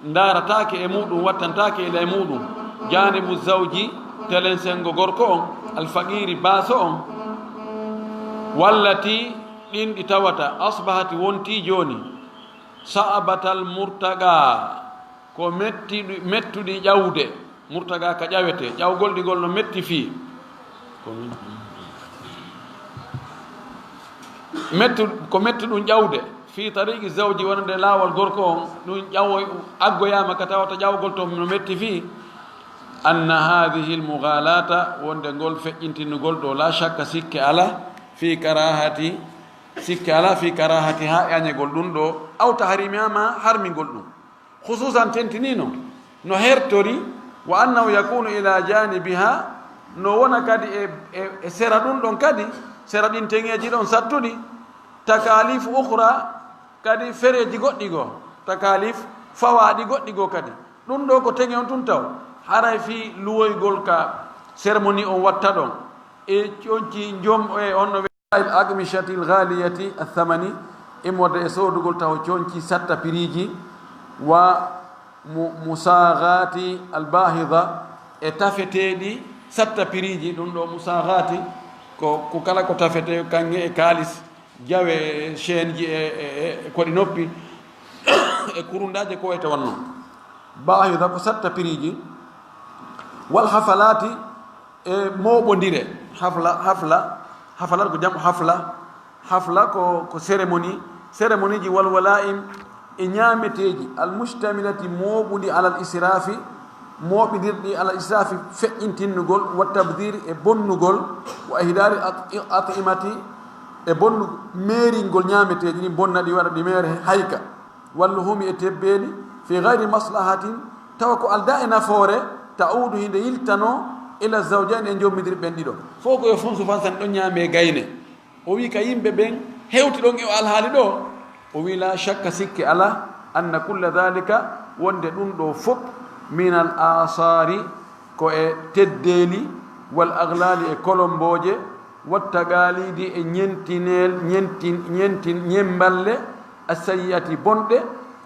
ndaarataake e muuɗum, wattantaake ila e muuɗum, janibu zawji, telen sengo gorko on, alfaqiiri, baaso on, wallati, ɗin ɗi tawata, asbahati, wontii jooni, sa'abatal murtaqa, ko metti-, mettuɗi ƴawde, murtaqa ka ƴawetee, ƴawgol ɗi ngol no metti fii. Ko min-, mettu-, ko mettuɗum ƴawde, fii tariqi zawji, wonande laawol gorko on, ɗum ƴawoy-, aggoyaama ka tawata ƴawgol to no metti fii. Anna hadhihi lmughalata, wonde ngol feƴƴintinugol ɗo, la shakka, sikke ala, fii karahati, sikke ala, fii karahati, haa ƴañegol ɗum ɗo, aw tahrimiha, ma harmingol ɗum. Khususan, tentinino no hertori, wa annahu yakunu ila janibiha, no wona kadi e, e, e sera ɗum ɗon kadi, sera ɗin teŋeeji ɗon sattuɗi, takalifu ukhra, kadi fereeji goɗɗi goo, takalif fawaaɗi goɗɗi goo kadi. Ɗum ɗo ko teŋe on tun taw, haray fii luwoygol ka cérémonie on watta ɗon, e conci njom, e on no Al-aqmishati al-ghaliyati ath-thamani, immorde e soodugol taho conci satta piriiji, wa mu-, musaghati al-bahidha, e tafeteeɗi satta piriiji. Ɗum ɗo musaghati ko, ko kala ko tafete kaŋŋe e kaalis, jawe, chaîne ji e, e, e ko ɗi noppi, e kurundaaje ko wayta wonno. Bahidha ko satta piriiji, wal hafalati, e mooɓondire. Hafla, hafla, hafalat ko jam hafla. Hafla ko, ko cérémonie. Cérémonie ji wal wala'im e ñaameteeji, al mustamilati, mooɓundi, alal israfi, mooɓindirɗi, alal israfi, feƴƴintinnugol, wa tabdiri, e bonnugol, wa ihdari at-, at'imati, e bonnu meeringol ñaameteeji ɗin, bonna ɗi, waɗa ɗi meere hayka. Walluhumi, e tebbeeli, fi gayri maslahatin, tawa ko aldaa e nafoore, ta'uudu, hinde yiltanoo, ila zawjayni, e njommidir ɓen ɗiɗo. Fof ko yo funsu fansan ɗon ñaame gayne. O wi ka yimɓe ɓen hewti ɗon e o alhaali ɗo, o wi, la shakka, sikke ala, anna kulla dhalika, wonde ɗum ɗo fof, min al asaari, ko e teddeeli, wal aglaali, e kolombooje, wa taqaalidi, e ñentineel-, ñentin-, ñentin-, ñemballe, assayyi'ati, bonɗe,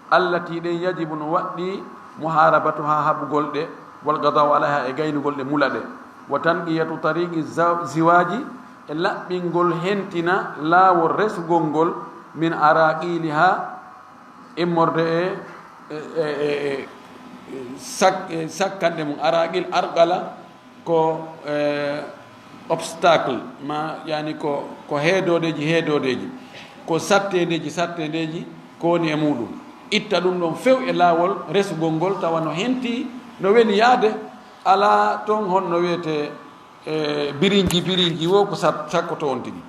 allati, ɗen, yajibu, no waɗɗii, muhaarabatuha, haɓugol ɗe, wal qadaa'u alayha, e gaynugol ɗe, mula ɗe, wa tanqiyatu tariqi za-, ziwaaji, e laɓɓingol, hentina laawol resugol ngol, min araaqiliha, immorde e, e, e, e, e, sak-, e, sakkanɗe mum. Araaqil, arqala, ko, e, obstacle, ma, yani ko, ko heedoodeeji, heedoodeeji, ko satteendeeji, satteendeeji, ko woni e muuɗum. Itta ɗum ɗon few e laawol resugol ngol, tawa no henti, no weli yaade, alaa toon honno wiyetee, e, birinji, birinji wo ko sat-, sakkoto on tigi.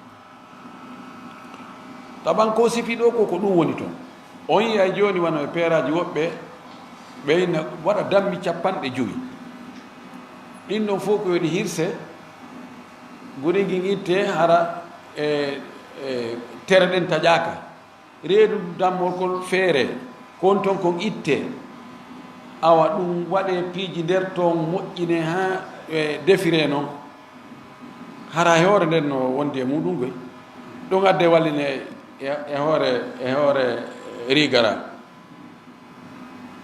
Taban ko sifi ɗo ko, ko ɗum woni toon. On yiyay jooni wano e peeraaji woɓɓe, ɓe ina waɗa dammi capanɗe jowi. Ɗin ɗon fof ko woni hirse, guri ngin itte hara e, e tere ɗen taƴaaka. Reedu dammol kol feere, kon ton kon itte. Awa ɗum waɗe piiji nder ton moƴƴine haa, e, defire non. Hara e hoore nden no wondi e muɗum goy. Ɗum adde walline e, e hoore, e hoore rigara.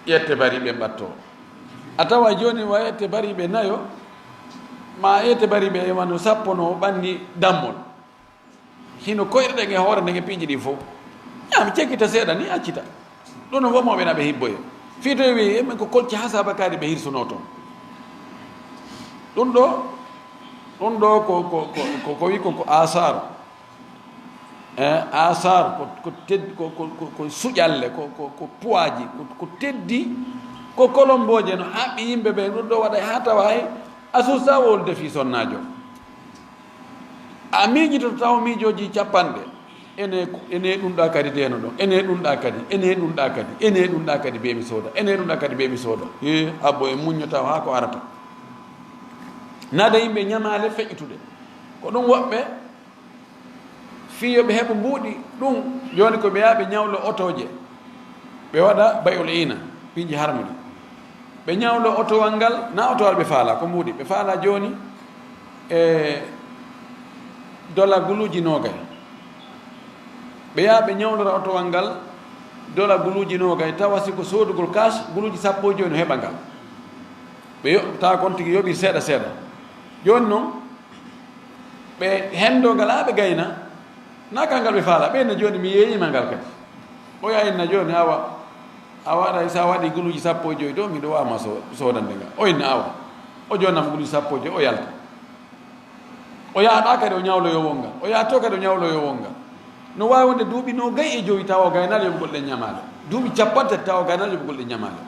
Ƴette bariɓe mbatto. A tawa jooni wa ƴette bariɓe nayo, ma ƴette bariɓe e wano sappo no ɓanni dammol. Hino koyɗe ɗen e hoore nden e piiji ɗin fof. Yaa mi cekkita seeɗa ni, accita. Ɗum no womooɓe na ɓe hibboye. Fii to wi, emen ko kolci hasaba kaari ɓe hirsunoo toon. Ɗum ɗo, ɗum ɗo ko, ko, ko, ko, ko wi kon ko asaaru. Eh, asar ko, ko, ted, ko, ko, ko, ko suƴalle, ko, ko, ko puwaaji, ko, ko teddi, ko kolombooje no haɓɓi yimɓe ɓe. Ɗum ɗo waɗa haa tawa hay a suusa wol defi sonnaajo. A miijito taw miijooji capanɗe. Ene, ene ɗum ɗa kadi deeno ɗon, ene ɗum ɗa kadi, ene ɗum ɗa kadi, ene ɗum ɗa kadi be mi sooda, ene ɗum ɗa kadi be mi sooda. He, abbo e muñño taw haa ko arata. Nada yimɓe ñamaale feƴƴutude. Ko ɗum woɓɓe fii yo ɓe heɓu mbuuɗi ɗum, jooni ko ɓe yaha ɓe ñawlo otooje, ɓe waɗa bay'ul iina, piiji harmuɗi. Ɓe ñawlo otowal ngal, na otowal ɓe faala, ko mbuuɗi. Ɓe faala jooni e dola guluuji noogay. Ɓe yaha ɓe ñawlora otowal ngal dola guluuji noogay, tawa si ko soodugol cash, guluuji sappo e joyi no heɓa ngal. Ɓe yo-, tawa kon tigi yoɓi seeɗa seeɗa. Jooni non, ɓe henndo ngal haa ɓe gayna, na kangal ɓe faala. Ɓe inna jooni mi yeeñima ngal kadi. O yaa inna jooni awa, a waɗa, sa waɗi guluuji sappo e joyi to, miɗo waama so-, soodande ngal. O inna awa. O joonam guluuji sappo e joyi, o yalta. O yaha ɗa kadi o ñawloyo wonga. O yaha to kadi o ñawloyo wonga. No waawi wonde duuɓi noogay e joyi tawa o gaynal yoɓugol ɗen ñamaale. Duuɓi capanɗe tati tawa o gaynal yoɓugol ɗen ñamaale.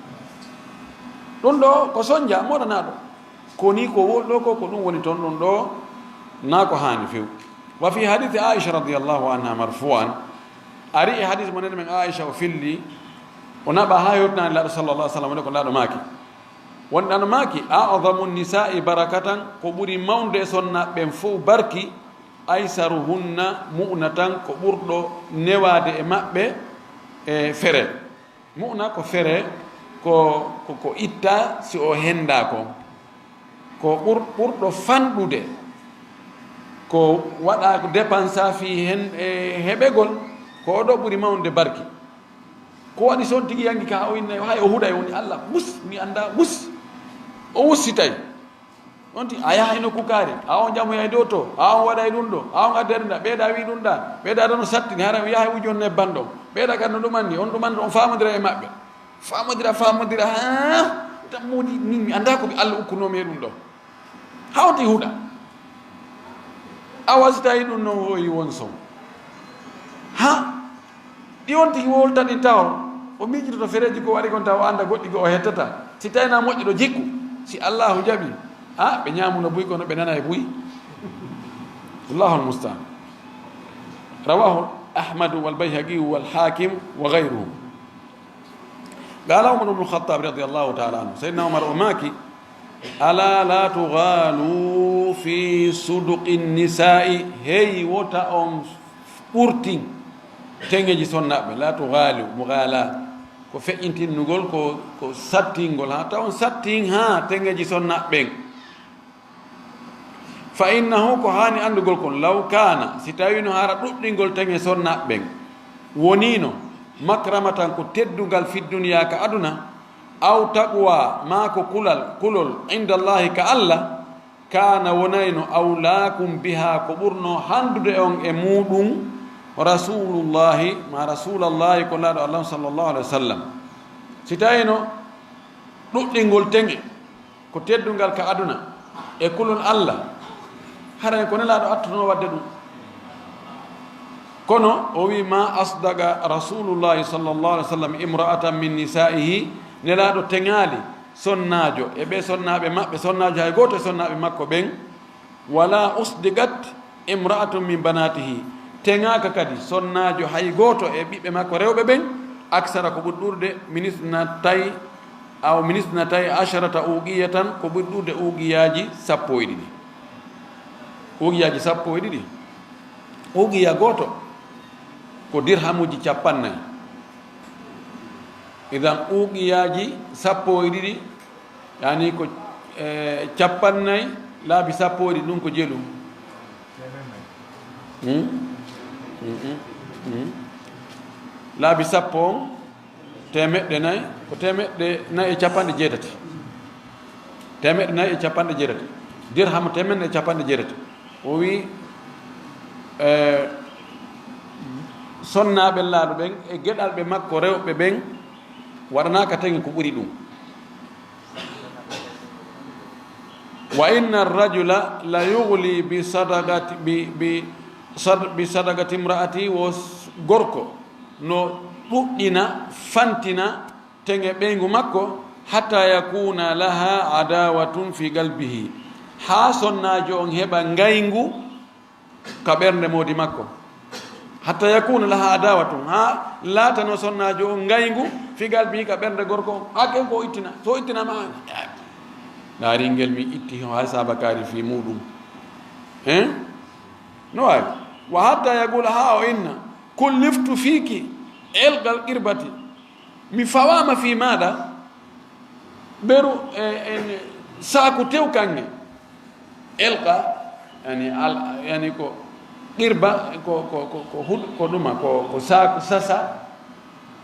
Ɗum ɗo ko sonja moɗanaɗo. Ko ni ko wol ɗo ko, ko ɗum woni toon ɗum ɗo, na ko haani few. Wa fi hadisi Aisha radiyallahu anha marfu'an, ari e hadis mo nene men Aisha o filli, o naɓa haa yewtinaani Laaɗo sallallahu alaihi wasallam, woni ko Laaɗo maaki. Wonɗan maaki, "A'zamu nisa'i barakatan, ko ɓuri mawnude e sonnaaɓe ɓen fof barki, aysaruhunna mu'natan, ko ɓurɗo newaade e maɓɓe e fere." Mu'na ko fere, ko, ko, ko itta si o henndaa ko. Ko ɓur-, ɓurɗo fanɗude, ko waɗa ko dépensa fii hen e heɓegol, ko oɗo ɓuri mawnude barki. Ko waɗi son tigi yangi ka o inna, hay o huɗay woni Allah, mus, mi annda, mus. O wussitay. On ti, a yaha e nokku kaari, a on jamoya e dow to, a on waɗa e ɗum ɗo, a on adda e ɗum ɗa, ɓeeɗa wi ɗum ɗa, ɓeeɗa ɗon sattini, hara on yaha e wuji on nebban ɗon, ɓeeɗa kadi no ɗum anndi, on ɗum anndi, on faamodira e maɓɓe. Faamodira, faamodira, haa tammuɗi, min mi annda ko ɓe Allah ukkunoomi e ɗum ɗo. Hawti huɗa. Awa si tawi ɗum noon o yi won son. Ha? Ɗi on tigi wowlta ɗi tawa, o miijitoto fereeji ko waɗi kon tawa o annda goɗɗi goo o hettata. Si tawi na moƴƴuɗo jikku, si Allaahu jaɓi, a, ɓe ñaamuno buy kono ɓe nana e buy. Allahu almustaan. Rawahu Ahmadu wal Bayhaqi wal Hakim wa gayruhum. Qala Umar ibn Khattab radiyallahu ta'ala anhu. Sayyidina Umar o maaki, "Ala la tughalu fi suduqi nisa'i." Hey, wota on ɓurtin teŋeji sonnaaɓe. La tughalu, mughala. Ko feƴƴintinnugol, ko, ko sattingol. Ha, taw on sattin ha teŋeji sonnaaɓe ɓen. Fa innahu, ko haani anndugol kon, law kaana, si tawiino hara ɗuɗɗingol teŋe sonnaaɓe ɓen woniino, makramatan, ko teddungal, fi duniya, ka aduna, aw taqwa, maa ko kulal, kulol, inda Allahi, ka Alla, kaana, wonayno, awlaakum biha, ko ɓurno hanndude on e muuɗum, Rasulullahi, ma Rasulallahi, ko laaɗo Allah, sallallahu alaihi wa sallam. Si tawiino ɗuɗɗingol teŋe, ko teddungal ka aduna e kulol Allah, haray ko Nelaaɗo attuno waɗde ɗum. Kono o wi, "Ma asdaqa Rasulullahi sallallahu alaihi wasallam imra'atan min nisa'ihi." Nelaaɗo teŋaali sonnaajo e ɓe sonnaaɓe maɓɓe, sonnaajo hay gooto e sonnaaɓe makko ɓen, "Wala usdiqat imra'atun min banatihi." Teŋaaka kadi sonnaajo hay gooto e ɓiɓɓe makko rewɓe ɓen, aksara, ko ɓuri ɗuuɗude, minisna tay, aw minisna tay asharata uqiyatan, ko ɓuri ɗuuɗude uqiyaaji sappo e ɗiɗi. Uqiyaaji sappo e ɗiɗi. Uqiya gooto ko dirhamuji capannay. Idan uqiyaaji sappo e ɗiɗi, yani ko, eh, capannay, laabi sappo e ɗiɗi, ɗum ko jelu. Hmm? Hmm, hmm, hmm. Laabi sappo on, teemeɗɗe nay, ko teemeɗɗe nay e capanɗe jeetati. Teemeɗɗe nay e capanɗe jeetati. Dirham teemeɗɗe nay e capanɗe jeetati. O wi, eh, sonnaaɓe laaɗo ɓen e geɗalɓe makko rewɓe ɓen waɗanaaka teŋe ko ɓuri ɗum. Wa inna rajula la yughli bi sadaqati, bi, bi, Sad-, bi sadaqati imraati, wo s-, gorko no ɗuɗɗina, fantina teŋe ɓeyngu makko, hatta yakuna laha adawatun fi qalbihi, haa sonnaajo on heɓa ngayngu ka ɓernde moodi makko. Hatta yakuna laha adawatun, haa laatano sonnaajo on ngayngu fi qalbihi, ka ɓernde gorko on. Haa ken ko ittina, so ittinama, ndaari ngel mi itti hay saabakaari fii muuɗum. Hein? No waawi. Wa hatta yaqula, haa o inna, kulliftu fiiki ilqal qirbati, mi fawaama fii maaɗa ɓeru e, en, saaku tew kaŋŋe. Ilqa, yani, al-, yani ko qirba, ko, ko, ko, ko hud-, ko ɗuma, ko, ko saaku sasa,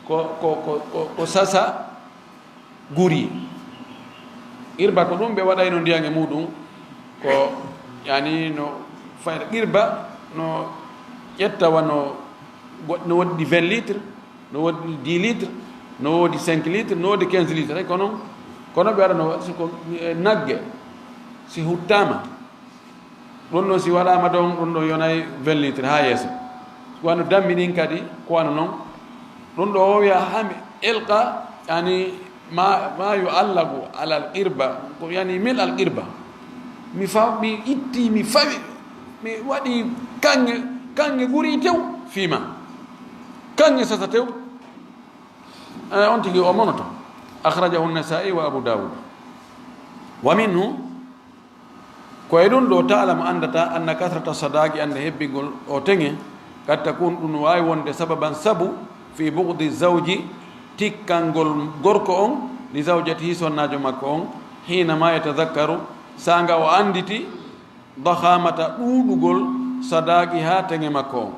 ko, ko, ko, ko, ko sasa guri. Qirba ko ɗum ɓe waɗayno ndiyan e muɗum, ko, yani, no fayda qirba, no ƴetta wano go-, no woɗɗi vingt litres, no woodi dix litres, no woodi cinq litres, no woodi quinze litres, hay ko non. Kono ɓe waɗano, si ko, eh, nagge, si huttaama, ɗum ɗon si waɗaama ɗon, ɗum ɗon yonay vingt litres haa yeeso. Wano dammi ɗin kadi, ko wano non. Ɗum ɗo o wiya, hami ilqa, yani, ma, ma yu'allaqu alal qirba, ko yani mil al qirba. Mi fa-, mi itti, mi fawi, mi waɗi kaŋŋe, kaŋŋe guri tew fii ma. Kaŋŋe sasa tew. Eh, on tigi o monoto. Akhrajahu an-Nasa'i wa Abu Dawud. Wa minhu, ko e ɗum ɗo ta'lamu anndata anna kathrata sadaqi, annde hebbingol o teŋe, qad takun, ɗum waawi wonde sababan sabu, fi bughdi zawji, tikkangol gorko on, li zawjatihi, sonnaajo makko on, hinama yatadhakkaru, saanga o annditi, dakhamata, ɗuuɗugol, sadaqiha, teŋe makko on.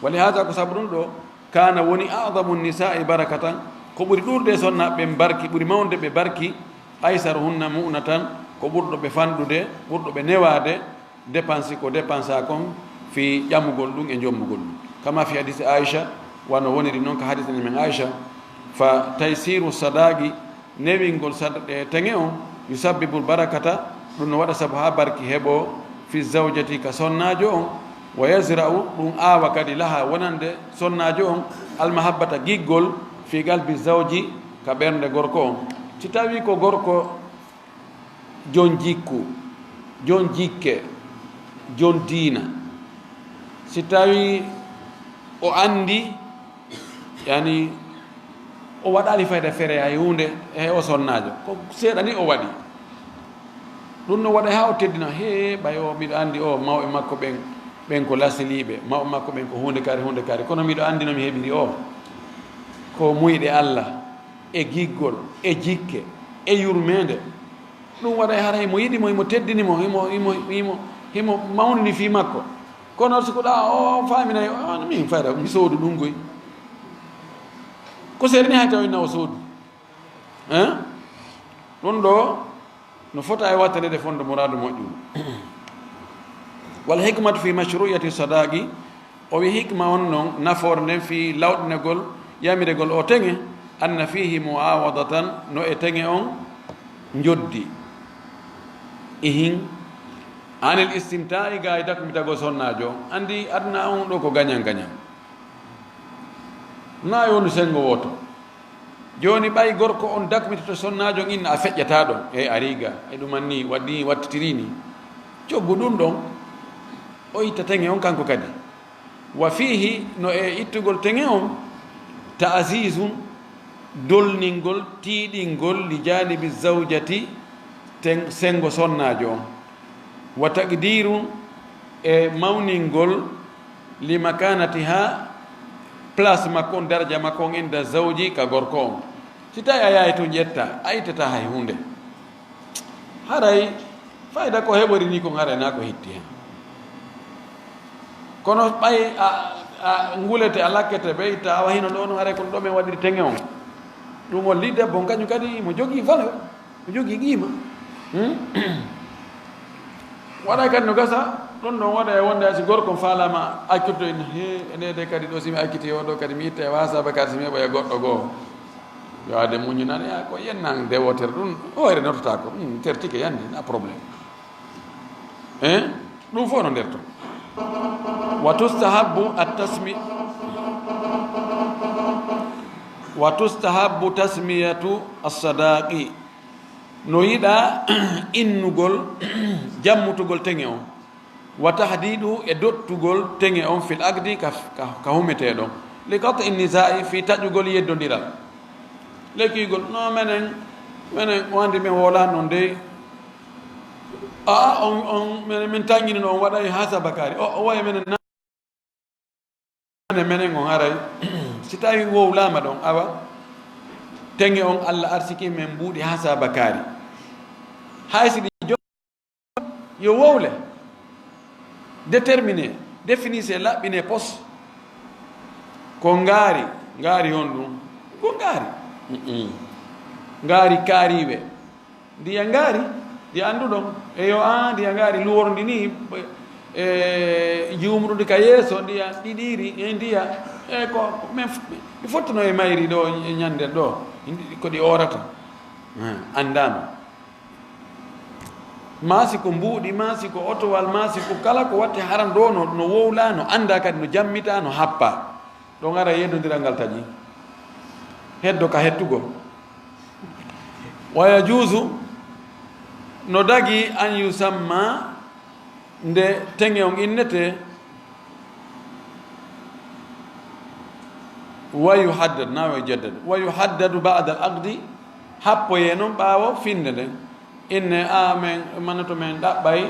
Wa li hadha, ko sabu ɗum ɗo, kana, woni, a'zamu nisa'i barakatan, ko ɓuri ɗuuɗude e sonnaaɓe ɓen barki, ɓuri mawnude ɓe barki, aysaruhunna mu'natan, ko ɓurɗo ɓe fanɗude, ɓurɗo ɓe newaade, dépense ko dépensa kon fii ƴamugol ɗum e jommugol ɗum. Kama fi hadisi Aisha, wano woniri non ka hadisi men Aisha, fa taysiru sadaqi, newingol sad-, e teŋe on, yusabbibul barakata, ɗum no waɗa sabu haa barki heɓo, fi zawjati, ka sonnaajo on, wa yazra'u, ɗum aawa kadi laha wonande sonnaajo on, almahabbata, giggol, fi qalbi zawji, ka ɓernde gorko on. Si tawi ko gorko jon jikku, jon jikke, jon diina, si tawi o anndi, yani, o waɗaali fayda fere hay huunde e o sonnaajo, ko seeɗa ni o waɗi. Ɗum no waɗa haa o teddina, he, ɓay o, miɗo anndi o, mawɓe makko ɓen, ɓen ko lasiliiɓe, mawɓe makko ɓen ko huunde kaari, huunde kaari, kono miɗo anndi no mi heɓiri o, ko muyɗe Alla, e giggol, e jikke, e yurmeende. Ɗum waɗay haray himo yiɗi mo, himo teddini mo, himo, himo, himo, himo mawnini fii makko. Kono si ko ɗa o faaminay, o, min fayda, mi soodu ɗum koy. Ko seeri ni hay taw inna o soodu. Hein? Ɗum ɗo no fota e wattanede fondo muraadu moƴƴu. Wal hikmatu fi mashru'iyati sadaqi, o wi hikma on non, nafoore nden fii lawɗinagol, yamiregol o teŋe, anna fihi mu'awadatan, no e teŋe on njoddi. Ihin, anil istimta'i, ga e dakmitagol sonnaajo on. Anndi aduna on ɗo ko gañan gañan. Na e wonu senngo wooto. Jooni ɓay gorko on dakmitoto sonnaajo on inna a feƴƴataa ɗon, e a riiga, e ɗuman ni, waɗi ni, wattitiri ni. Coggu ɗum ɗon, o itta teŋe on kanko kadi. Wa fiihi, no e ittugol teŋe on, ta'ziizun, dolningol, tiiɗingol, li jaanibi zawjati, ten-, senngo sonnaajo on. Wa taqdiiru, e mawningol, li makaanatiha, place makko on, daraja makko on, inda zawji, ka gorko on. Si tawi a yahay to ƴetta, a ittata hay huunde. Haray fayda ko heɓori ni kon, haray na ko hitti hen. Kono ɓay a, a ngulete, a lakkete, ɓe itta, awa hino ɗo, no haray kono ɗo men waɗiri teŋe on. Ɗum holli debbo on kañum kadi mo jogii valeur, mo jogii qiima. Hmm? Waɗa kadi no gasa, ɗum ɗon waɗa e wonde si gorko on faalaama accirto en, he, ene de kadi ɗo si mi acciti o ɗo kadi mi itta e wasaba kadi si mi heɓoya goɗɗo goo. Yo ade muññinani, a ko yennan dewotere ɗum, hoyre nototaako, hmm, tertike yandi, na problème. Hein? Ɗum fof no nder ton. وتستحب التسمي وتستحب تسمية الصداق. No yiɗaa innugol jammutugol teŋe on, وتحديده e dottugol teŋe on في العقد ka, ka, ka humetee ɗon, لقطع النزاع fii taƴugol yeddondiral. Lekkiigol, no menen, menen wandi men wowlaano dey. A, on, on, menen, men taŋŋinino on waɗay hasaba kaari. O, o waye menen na-, menen, menen on aray. Si tawi wowlaama ɗon, awa, teŋe on Alla arsiki men mbuuɗi hasaba kaari. Hay si ɗi jo-, yo wowle. Déterminer, définissez, laɓɓinee, pos. Ko ngaari, ngaari on ɗum. Ko ngaari. Mm-mm. Ngaari kaariiwe. Ndiya ngaari, ndi annduɗon. Eyo, a, ndiya ngaari luworndi ni, e, juumrundi ka yeeso, ndiya ɗiɗiiri, e ndiya, e ko, ko men f-, mi fottuno e mayri ɗo, e ñande ɗo, ko ɗi oorata. Eh, anndaama. Maa si ko mbuuɗi, maa si ko otowal, maa si ko kala ko watte haram ɗo no, no wowlaa, no anndaa kadi, no jammitaa, no happaa. Ɗon ara yeddondiral ngal taƴi. Heddo ka hettugol. ويجوز, no dagi, أن يسمى, nde teŋe on innetee, ويحدد, naa ويجدد, ويحدد بعد العقد, happoyee non ɓaawo finnde nden. Inne, a, men, manato men ɗaɓɓay,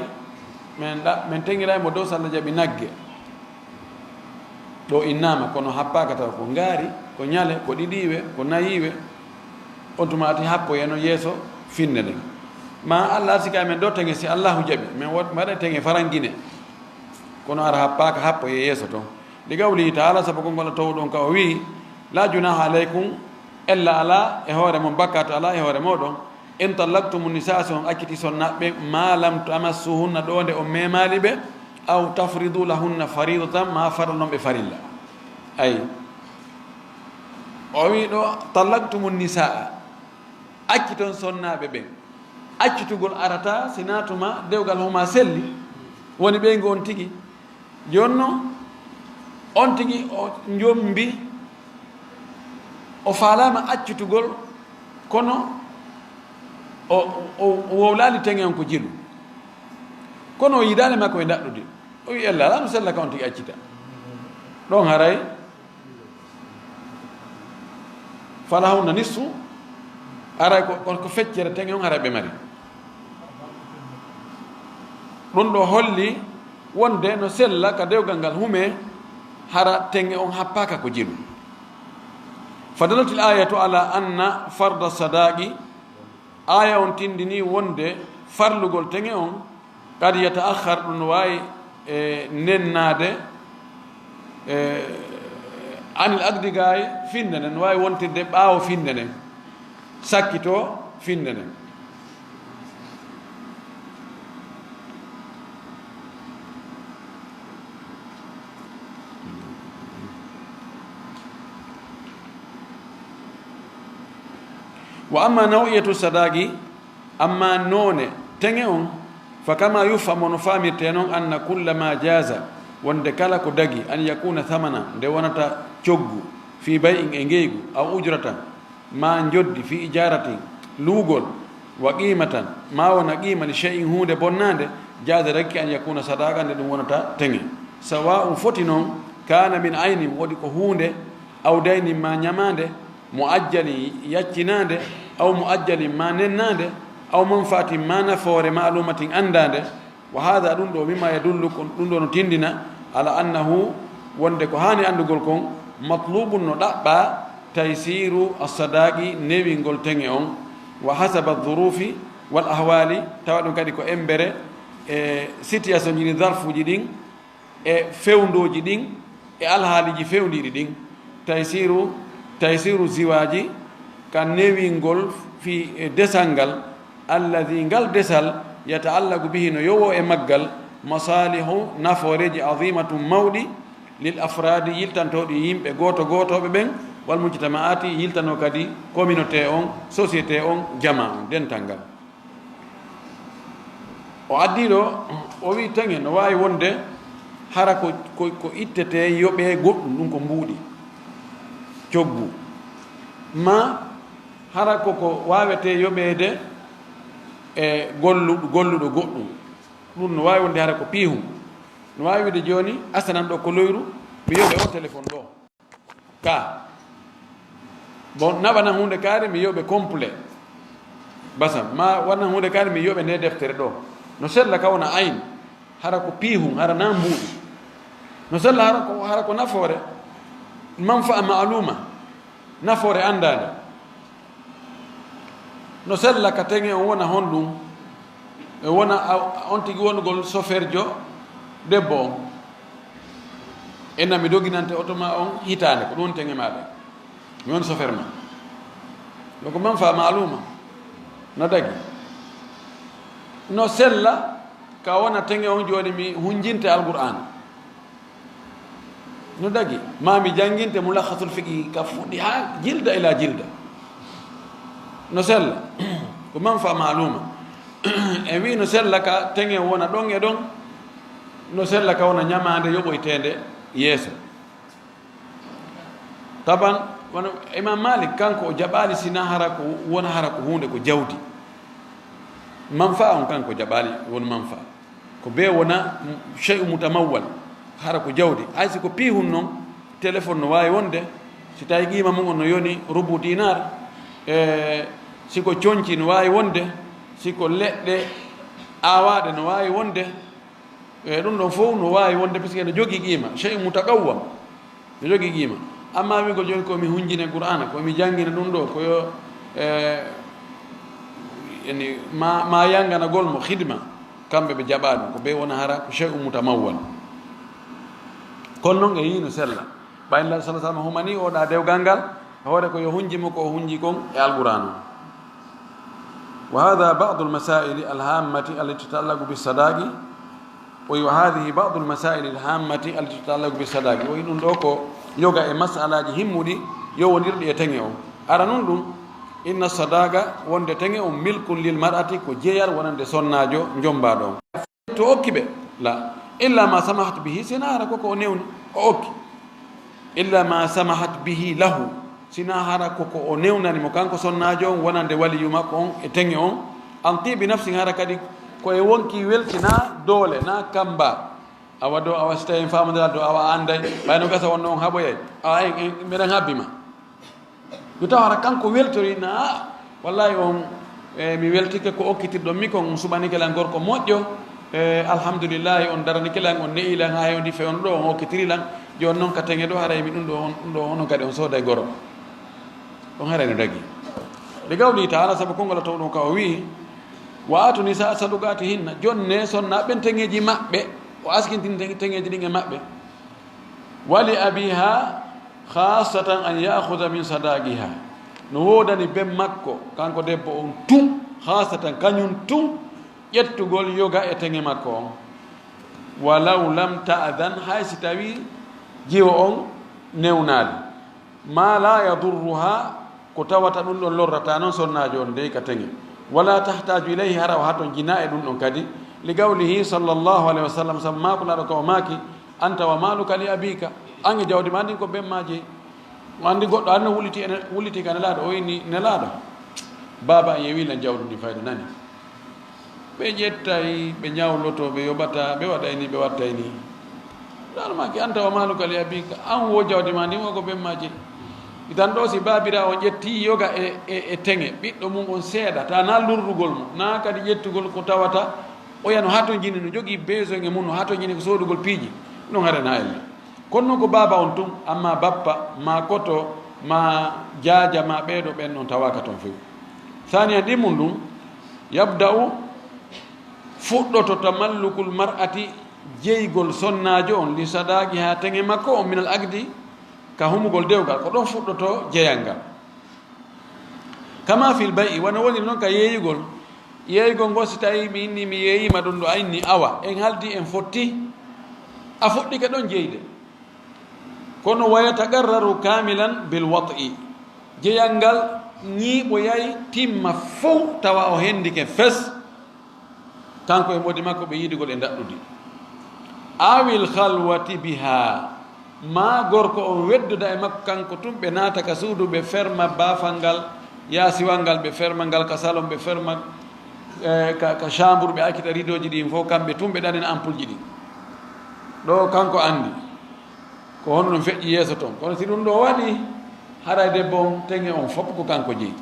men ɗa-, men teŋiray mo dow salla jaɓi nagge. Ɗo innaama, kono happaaka taw ko ngaari, ko ñale, ko ɗiɗiiwe, ko nayiiwe. On tuma ati happoyee non yeeso finnde nden. Ma Alla arsika men ɗo teŋe si Allahu jaɓi, men wa-, waɗa teŋe farangine. Kono ara happaaka, happoyee yeeso ton. لقوله تعالى, sabu konngol Alla towɗo on ka o wi'i, لا جناح عليكم, ella alaa e hoore mon, bakkaatu alaa e hoore mooɗon, إن طلقتم النساء, si on acciti sonnaaɓe ɓen, ما لم تمسوهن, ɗo nde on memaali ɓe, أو تفرضوا لهن فريضة, maa farlanon ɓe farilla. Ay. O wi'i ɗo, طلقتم النساء. Acciton sonnaaɓe ɓen. Accitugol arata, si naa tuma dewgal huma selli, woni ɓeyngu on tigi. Jooni non, on tigi o njombi, o faalaama accitugol, kono o, o, o wowlaali teŋe on ko jelu. Kono o yidaali makko e ndaɗɗudi. O wi'i, "Ella, alaa no sella ka on tigi accita." Ɗon haray, "Falahunna nisfu", haray ko, ko, ko feccere teŋe on haray ɓe mari. Ɗum ɗo holli wonde no sella ka dewgal ngal hume, hara teŋe on happaaka ko jelu. فدلت الآية على أن فرض الصداق، aaya on tindini wonde farlugol teŋe on, قد يتأخر، ɗum no waawi, e, nennaade, e, عن العقد، gay finnde nden, no waawi wontirde ɓaawo finnde nden, sakkitoo finnde nden. وأما نوعية الصداق، amma noone teŋe on, فكما يفهم، no faamirtee non, أن كل ما جاز، wonde kala ko dagi, أن يكون ثمنا، nde wonata coggu, في بيع، e ngeygu, أو أجرة، maa njoddi, في إجارة، luugol, وقيمة، maa wona qiima, لشيء، huunde bonnaande, جاز، dagike, أن يكون صداقا، nde ɗum wonata teŋe. سواء، foti non، كان من عين، woodi ko huunde, أو دين، maa ñamaande, مؤجل، yaccinaande, أو مؤجل، maa nennaande, أو منفعة، maa nafoore, معلومة، anndaande. وهذا، ɗum ɗo, مما يدل، kon ɗum ɗo no tindina, على أنه، wonde ko haani anndugol kon، مطلوب، no ɗaɓɓaa، تيسير الصداق، newingol teŋe on، وحسب الظروف والأحوال، tawa ɗum kadi ko embere e situation ji ɗin, zarfuuji ɗin, e fewndooji ɗin, e alhaaliiji fewndiiɗi ɗin. تيسير، تيسير الزواج، ka newingol fii, e, desal ngal, الذي، ngal desal, يتعلق به، no yowoo e maggal، مصالح، nafooreeji، عظيمة، mawɗi، للأفراد، yiltantooɗi yimɓe gooto gootooɓe ɓen، والمجتمعات، yiltanoo kadi communauté on, société on, jamaa on, dental ngal. O addii ɗo, o wi'i teŋe no waawi wonde hara ko, ko, ko ittetee yoɓee goɗɗum, ɗum ko mbuuɗi, coggu, ma hara ko ko waawetee yoɓeede e gollu-, golluɗo goɗɗum. Ɗum no waawi wonde hara ko piihum. No waawi wiide jooni, asanan ɗo ko loyru, mi yoɓe o téléphone ɗo. Ka. Bon, naɓana huunde kaari, mi yoɓe complet. Basam, ma waɗana huunde kaari, mi yoɓe nde deftere ɗo. No sella ka wona ayn, hara ko piihum, hara na mbuuɗi. No sella hara ko, hara ko nafoore, manfa'a ma'luma, nafoore anndaande. No sella ka teŋe on wona honɗum? E wona a-, on tigi wonugol soferjo debbo on. Enna mi doginante oto ma on hitaande, ko ɗum teŋe maaɗa. Mi woni sofer ma. Donc manfa'a ma'luma. No dagi. No sella ka wona teŋe on jooni mi hunjinte Alqur'aana. No dagi, ma mi jannginte Mulakhasul Fiqhi ka fuɗɗi haa jilda ila jilda. No sella, ko manfa'a ma'luma. En wi'i no sella ka teŋe wona ɗon e ɗon, no sella ka wona ɲamaande yoɓoyteende yeeso. Taban, wano Imam Malik, kanko o jaɓaali sina hara ko wona hara ko huunde ko jawdi. Manfa'a on kanko jaɓaali won manfa'a. Ko bee wona shay'u mutamawwal, hara ko jawdi. Hay si ko piihun non, téléphone no waawi wonde, si tawi qiima mum on no yoni rubu dinar, e si ko conci no waawi wonde, si ko leɗɗe aawaaɗe no waawi wonde, e ɗum ɗon fof no waawi wonde, puisque no jogii qiima, shay'u mutaqawwam. No jogii qiima. Amma wi'ugol jooni ko mi hunjine Qur'aana, ko mi janngina ɗum ɗo, ko yo, e, yani, ma, ma yannganagol mo khidma, kamɓe ɓe jaɓaa ɗum, ko ɓe wona hara ko shay'un mutamawwal. Kono noon e yii no sella. Ɓay Nulaaɗo sallallahu alaihi wasallam humanii o ɗa dewgal ngal, hoore ko yo hunji mo ko o hunji kon e Alqur'aana. Wa hadha ba'dul masaili al-hammati allati tata'allaqu bis sadaqi, O wi, "Wa hadhihi ba'dul masaili al-hammati allati tata'allaqu bis sadaqi." O wi, "Ɗum ɗo ko yoga e mas'alaaji himmuɗi yowondirɗi e teŋe on. Ara nun ɗum, inna sadaqa, wonde teŋe on, milkun lil mar'ati, ko jeyal wonande sonnaajo njombaaɗo on." To okki ɓe, la, illa ma samahat bihi, sina hara ko ko o newni, o okki. Illa ma samahat bihi lahu, sina hara ko ko o newnani mo kanko sonnaajo on wonande waliyu makko on e teŋe on, an tibi nafsin, hara kadi ko e wonki welti na doole na kamba. Awa do, awa si tawi en faamodira do, awa anday, ɓay no gasa wonno on haɓoyay, awa en, en, meɗen habbi ma. Yo taw hara kanko weltori na, "Wallahi on, e, mi weltike ko okkitirɗon mi kon, on suɓanike lan gorko moƴƴo, e, alhamdulillahi, on daranike lan, on ne'i lan, haa hewndi fewndo ɗo, on okkitiri lan, jooni noon ka teŋe ɗo, haray mi ɗum ɗo, on, ɗum ɗo, onon kadi on sooday goro." On haray no dagi. Li qawlihi ta'ala, sabu konngol Laamɗo ɗum ka o wi'i, "Wa atu nisaa sadaqatihinna, jonne sonna ɓen teŋeeji maɓɓe," o askintini teŋe-, teŋeeji ɗin e maɓɓe. "Wa li abiha khassatan an ya'khudha min sadaqiha." No woodani ben makko, kanko debbo on tun, khassatan, kañum tun, ƴettugol yoga e teŋe makko on. "Walaw lam ta'dhan", hay si tawi jiwo on newnaali. "Ma la yadurruha", ko tawata ɗum ɗon lorrata non sonnaajo on dey ka teŋe. "Wala tahtaju ilayhi", hara o haton jina e ɗum ɗon kadi. Li qawlihi sallallahu alayhi wa sallam, sabu maaku laaɗo ka o maaki, "Anta wa maluka li abika." An e jawdi ma ndin ko ben ma jeyi. O andi goɗɗo arno wuliti ene, wuliti ka Nelaaɗo, o inni, "Nelaaɗo, baaba an yewi lan jawdi ndi fayda nani. Ɓe ƴettay, ɓe ñawloto, ɓe yoɓata, ɓe waɗay ni, ɓe wattay ni." Nelaaɗo maaki, "Anta wa maluka li abika." An wo jawdi ma ndin wo ko ben ma jeyi. Itan ɗo si baabira on ƴetti yoga e, e, e teŋe, ɓiɗɗo mum on seeɗa, ta na lurrugol mo, na kadi ƴettugol ko tawata oya no hatonjini, no jogii besoin e mum, no hatonjini ko soodugol piiji, non hare na elle. Kono noon ko baaba on tun, amma bappa, ma koto, ma jaaja, ma ɓeeɗo ɓen on tawaaka ton few. Saaniyan ɗin mum ɗum, yabda'u, fuɗɗoto tamallukul mar'ati, jeygol sonnaajo on, li sadaqiha, teŋe makko on, minal aqdi, ka humugol dewgal, ko ɗon fuɗɗoto jeyal ngal. Kama fil bay'i, wano woni non ka yeeyugol. Yeeyugol ngol, si tawi mi inni mi yeeyima ɗum ɗo, a inni awa, en haldi, en fotti, a fuɗɗike ɗon jeyde. Kono wa yataqarraru kamilan bil wat'i. Jeyal ngal ñiiɓoyay timma fow tawa o hendike fes. Kanko e moodi makko ɓe yiidugol e ndaɗɗudi. Awil khalwati biha, ma gorko on weddoda e makko kanko tun, ɓe naata ka suudu, ɓe ferma baafal ngal yaasiwal ngal, ɓe ferma ngal ka salon, ɓe ferma, eh, ka, ka chambre, ɓe accita rideauji ɗin fof, kamɓe tun ɓe ɗanina ampulji ɗin. Ɗo kanko anndi ko honno ɗum feƴƴi yeeso ton. Kono si ɗum ɗo waɗi, haray debbo on, teŋe on fof ko kanko jeyi.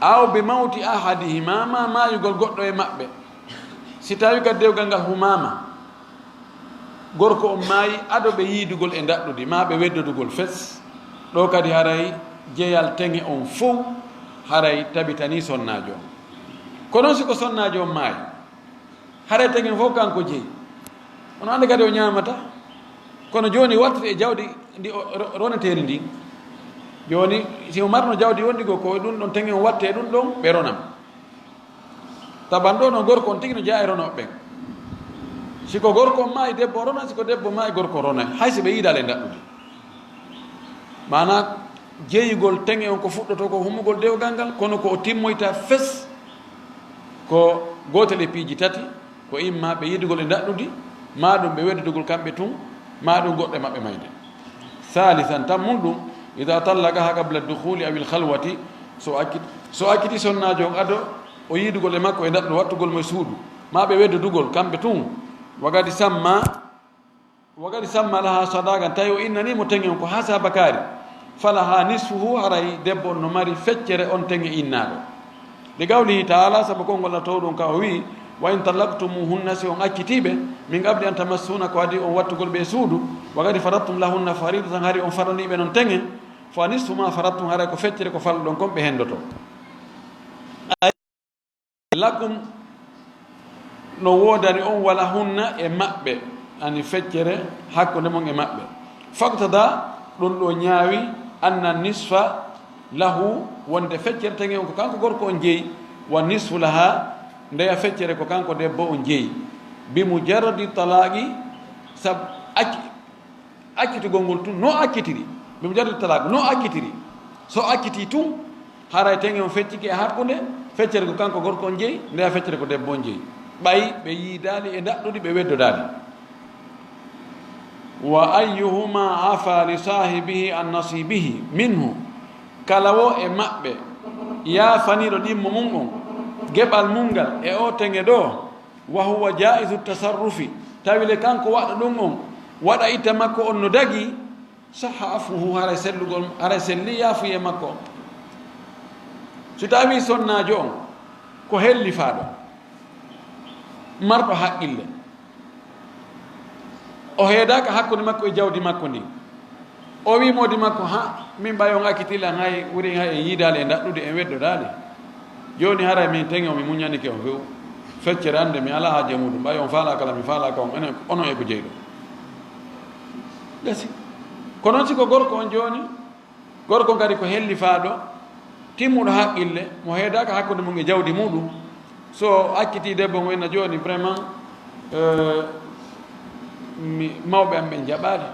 Aw bi mawti ahadihima, ma maayugol goɗɗo e maɓɓe. Si tawi ka dewgal ngal humaama, gorko on maayi ado ɓe yiidugol e ndaɗɗudi, ma ɓe weddodugol fes, ɗo kadi haray jeyal teŋe on fow haray tabitanii sonnaajo on. Kono si ko sonnaajo on maayi, haray teŋe on fow kanko jeyi. Ono anndi kadi o ñaamata. Kono jooni wartata e jawdi ndi o ro-, roneteeri ndin. Jooni, si o marno jawdi wondi goo, ko ɗum ɗon teŋe on watte ɗum ɗon, ɓe ronam. Taban ɗo no gorko on tigi no jeyaa e ronooɓe ɓen. Si ko gorko on maayi, debbo on ronay, si ko debbo maayi, gorko on ronay. Hay si ɓe yiidaali e ndaɗɗudi. Maanaa, jeyugol teŋe on ko fuɗɗotoo ko hummugol dewgal ngal, kono ko o timmoyta fes, ko gootel e piiji tati, ko imma ɓe yiidugol e ndaɗɗudi, maa ɗum ɓe weddodugol kamɓe tun, maa ɗum goɗɗo e maɓɓe mayde. Salisan, tammun ɗum, ida tallaqaha qabla dukhuli awil khalwati, so akki-, so acciti sonnaajo on ado o yiidugol e makko e ndaɗɗudi, wattugol mo e suudu, maa ɓe weddodugol kamɓe tun, wa qad samma, wa qad samma laha sadaqan, tawi o innanii mo teŋe on ko hasaba kaari, falaha nisfuhu, haray debbo on no mari feccere on teŋe innaaɗo. Li qawlihi ta'ala, sabu konngol Alla towɗo on ka o wi'i, wa in tallaqtumuhunna, si on accitii ɓe, min qabli an tamassuhunna, ko adii on wattugol ɓe e suudu, wa qad faradtum lahunna faridatan, hari on farlanii ɓe non teŋe, fa nisfu ma faradtum, haray ko feccere ko farluɗon kon ɓe hendoto. Lakum, no woodani on, wa lahunna, e maɓɓe, ani feccere hakkunde mon e maɓɓe. Faqtada, ɗum ɗo ñaawi, anna nisfa lahu, wonde feccere teŋe on ko kanko gorko on jeyi, wa nisfu laha, ndeya feccere ko kanko debbo on jeyi. Bi mujarradi talaqi, sab-, acc-, accitugol ngol tun, no accitiri, bi mujarradi talaq, no accitiri. So acciti tun, haray teŋe on feccike e hakkunde, feccere ko kanko gorko on jeyi, ndeya feccere ko debbo on jeyi. Ɓay ɓe yiidaali e ndaɗɗudi, ɓe weddodaali. Wa ayyuhuma afa li sahibihi an nasibihi minhu, kala wo e maɓɓe yaafaniiɗo ɗimmo mun on, geɓal mun ngal e o teŋe ɗo, wa huwa jaizu tasarrufi, tawi le kanko waɗɗo ɗum on, waɗa itte makko on no dagi, sahha afuhu, haray sellugol, haray selli yaafuye makko on. Si tawi sonnaajo on ko hellifaaɗo, marɗo haqqille, o heedaaka hakkunde makko e jawdi makko ndin. O wi'i moodi makko, ha, min ɓay on acciti lan, hay, wuri hay en yiidaali e ndaɗɗudi, en weddodaali. Jooni haray min teŋe on, mi muññanike on few. Feccere annde, mi alaa haaje muɗum. Ɓay on faalaaka lan, mi faalaaka on. Enen, onon e ko jeyɗon. Gasi. Ko non si ko gorko on jooni, gorko on kadi ko hellifaaɗo, timmuɗo haqqille, mo heedaaka hakkunde mum e jawdi muɗum. So acciti debbo mo inna jooni, vraiment, euh, mi, mawɓe am ɓen jaɓaali.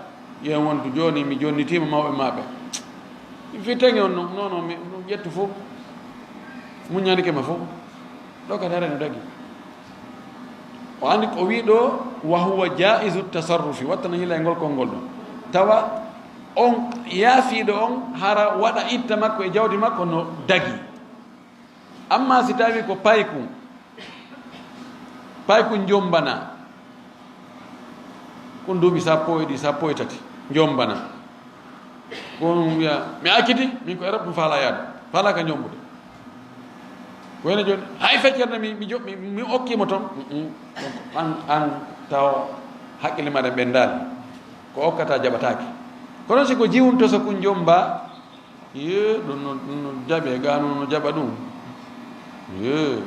Yen wontu jooni mi jonnitiima mawɓe maɓɓe. Fi teŋe on non, non, non, mi, mi ƴettu fof. Muññanike ma fof. Ɗo kadi haray no dagi. O anndi ko o wi'i ɗo, wa huwa jaizu tasarrufi, wattana yila e ngol konngol ɗon. Tawa on yaafiiɗo on, hara waɗa itte makko e jawdi makko no dagi. Amma si tawi ko paykun, paykun jommbana, kun duuɓi sappo e ɗiɗi, sappo e tati, jommbana. Ko on wiya, mi acciti, min ko Europe mi faala yaade, faala ka jommbude. Ko ene jooni, hay feccere nde mi, mi jo-, mi, mi okkiimo ton. Mm, mm. Donc, an, an taw haqqille maaɗa ɓenndaali. Ko okkata jaɓataake. Kono si ko jiwun toso kun jommba, ye, ɗum no, ɗum no jaɓe, ga no, no jaɓa ɗum. Ye,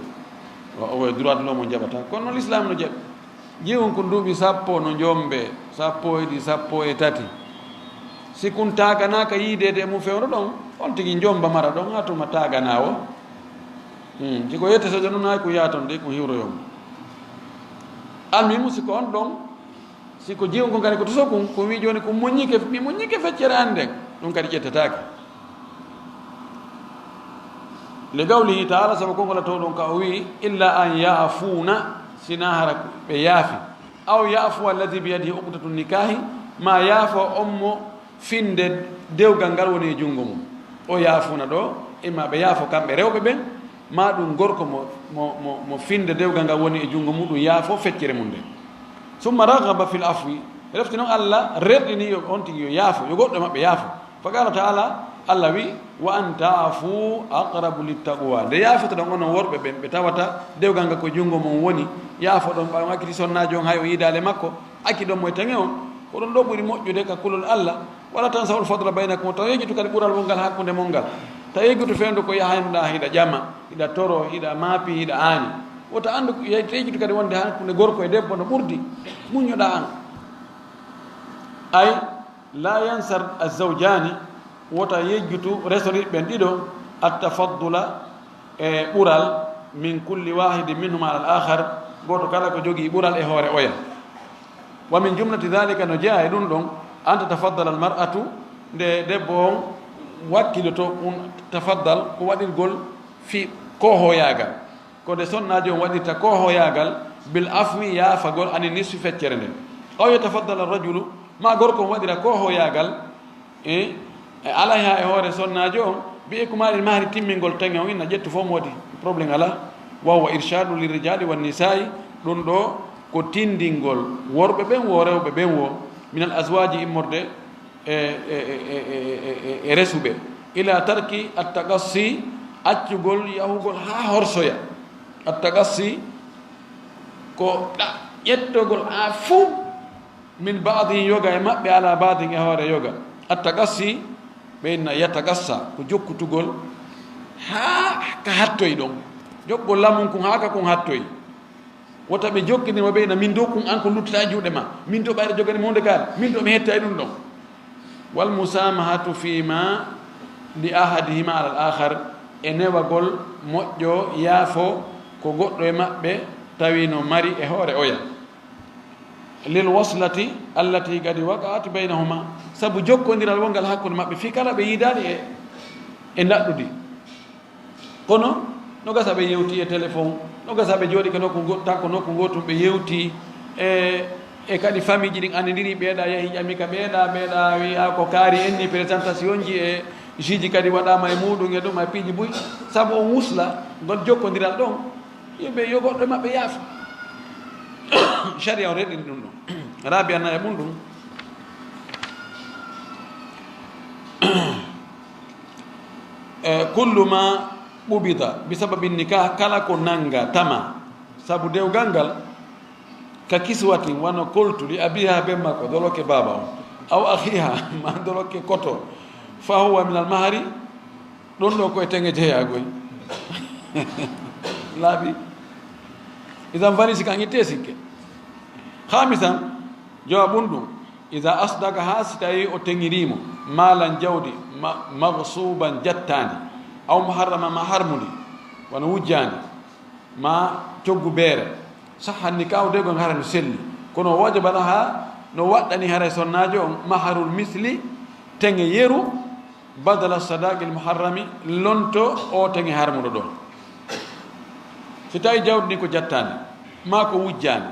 o, o e droit de l'homme o jaɓata. Kono l'islam no jaɓi. Jiwun kun duuɓi sappo no jommbe, sappo e ɗiɗi, sappo e tati. Si kun taaganaaka yiideede e mum fewndo ɗon, on tigi jommba mara ɗon, haa tuma taaganaa o. Hmm, si ko yette sojo nun hay kun yaaton de, kun hiwroyon. Almimu si ko on ɗon, si ko jiwun kun kadi ko toso kun, kun wi jooni kun muññike, mi muññike feccere an nden, ɗum kadi ƴettetaake. Li qawlihi ta'ala, sabu konngol Alla towɗo on ka o wi'i, illa an ya'fuuna, sinaa hara ɓe yaafi. Aw yaafuwa alladi biyadihi uqdatu nikahi, ma yaafo on mo finde dewgal ngal woni e junngo mum. O yaafuna ɗo, imma ɓe yaafo kamɓe rewɓe ɓen, ma ɗum gorko mo, mo, mo, mo finde dewgal ngal woni e junngo mum, ɗum yaafo feccere mum nde. Summa raghaba fil afwi, refti noon Allah rerɗini yo on tigi yo yaafo, yo goɗɗo e maɓɓe yaafo. Fa qala taala, Allah wi, wa an taafu aqrabu littaqwa. Nde yaafotoɗon onon worɓe ɓen, ɓe tawata dewgal ngal ko junngo mon woni, yaafoɗon ɓay on acciti sonnaajo on hay o yiidaali e makko, acciɗon mo e taŋe on, ko ɗum ɗo ɓuri moƴƴude ka kulol Allah. Wala tansawul fadla baynakum, taw yejjitu kadi ɓural wongal hakkunde mon ngal. Taw yejjitu fewndo ko yahaynoɗaa hiɗa ƴama, hiɗa toro, hiɗa maapi, hiɗa aani. Wota anndu, yejjitu kadi wonde hakkunde gorko e debbo no ɓurdi, muññoɗaa an. Ay, la yansar azzawjani, wota yejjutu resoriɓe ɓen ɗiɗo, attafaddula, e ɓural, min kulli wahidin minhuma ala al akhar, gooto kala ko jogii ɓural e hoore oya. Wa min jumlati dhalika, no jeyaa e ɗum ɗon, an tatafaddala al mar'atu, nde debbo on wakkiloto, un tafaddal ko waɗirgol fi koohoyaagal. Ko nde sonnaajo on waɗirta koohoyaagal, bil afwi, yaafagol, ani nisfi, feccere nden. Aw yatafaddala rajulu, ma gorko on waɗira koohoyaagal, e, e alayha e hoore sonnaajo on, bi ikmalil mahri, timmingol taŋe on, inna ƴettu fof moodi, problème alaa. Wa huwa irshadu lirrijali wan nisa'i, ɗum ɗo ko tindingol worɓe ɓen wo, rewɓe ɓen wo, minal azwaji, immorde e, e, e resuɓe, ila tarki attaqassi, accugol yahugol haa horsoya. Attaqassi ko ɗa-, ƴettogol haa fuu, min baadihim, yoga e maɓɓe, ala baadin, e hoore yoga. Attaqassi, ɓe inna yataqassa, ko jokkutugol haa ka hattoyi ɗon. Jokkugol lamun kun haa ka kun hattoyi. Wota ɓe jokkindir mo ɓe ina, min do kun an ko luttata e juuɗe ma, min do ɓayre jogani mo hunde kaari, min do mi hetta e ɗum ɗon. Wal musamahatu fima li ahadihima ala al akhar, e newagol moƴƴo yaafo ko goɗɗo e maɓɓe tawi no mari e hoore oya. Lil waslati allati gadi waqa'at baynahuma, sabu jokkondiral wongal hakkunde maɓɓe fii kala ɓe yiidaali e, e ndaɗɗudi. Kono no gasa ɓe yewti e téléphone, no gasa ɓe jooɗi ko nokku go-, tan ko nokku gootum ɓe yewti e, e kadi famille ji ɗin anndindiri, ɓeeɗa yahi ƴami ka ɓeeɗa, ɓeeɗa wi'a ko kaari en ni, présentation ji e jiji kadi waɗaama e muɗum e ɗum e piiji buy, sabu on wusla ngol jokkondiral ɗon, yimɓe yo goɗɗo e maɓɓe yaafo. Sharia on reɗɗini ɗum ɗon. Raabi anna e mum ɗum. E, kullu ma qubida bi sababi nikah, kala ko nanga tama sabu dewgal ngal, ka kiswatin, wano koltu, li abiha, ben makko, dolokke baaba on, aw akhiha, ma dolokke koto, fa huwa min al mahri, ɗon ɗo ko e teŋe jeyagoy. Laaɓi. Idan valisi kan itte sikke. Khamisan, jawabun ɗum. Iza asdaqaha, si tawi o teŋiri mo, maalan, jawdi, ma-, maghsuban, jattaandi, aw muharrama, ma harmundi, wano wujjaandi, ma coggu beere, sahha nikahu, dewgal ngal hara no selli, kono wajaba laha, no waɗɗani hara e sonnaajo on, maharul misli, teŋe yeru, badala sadaqil muharrami, lonto o teŋe harmuɗo ɗon. Si tawi jawdi ndi ko jattaandi, ma ko wujjaandi,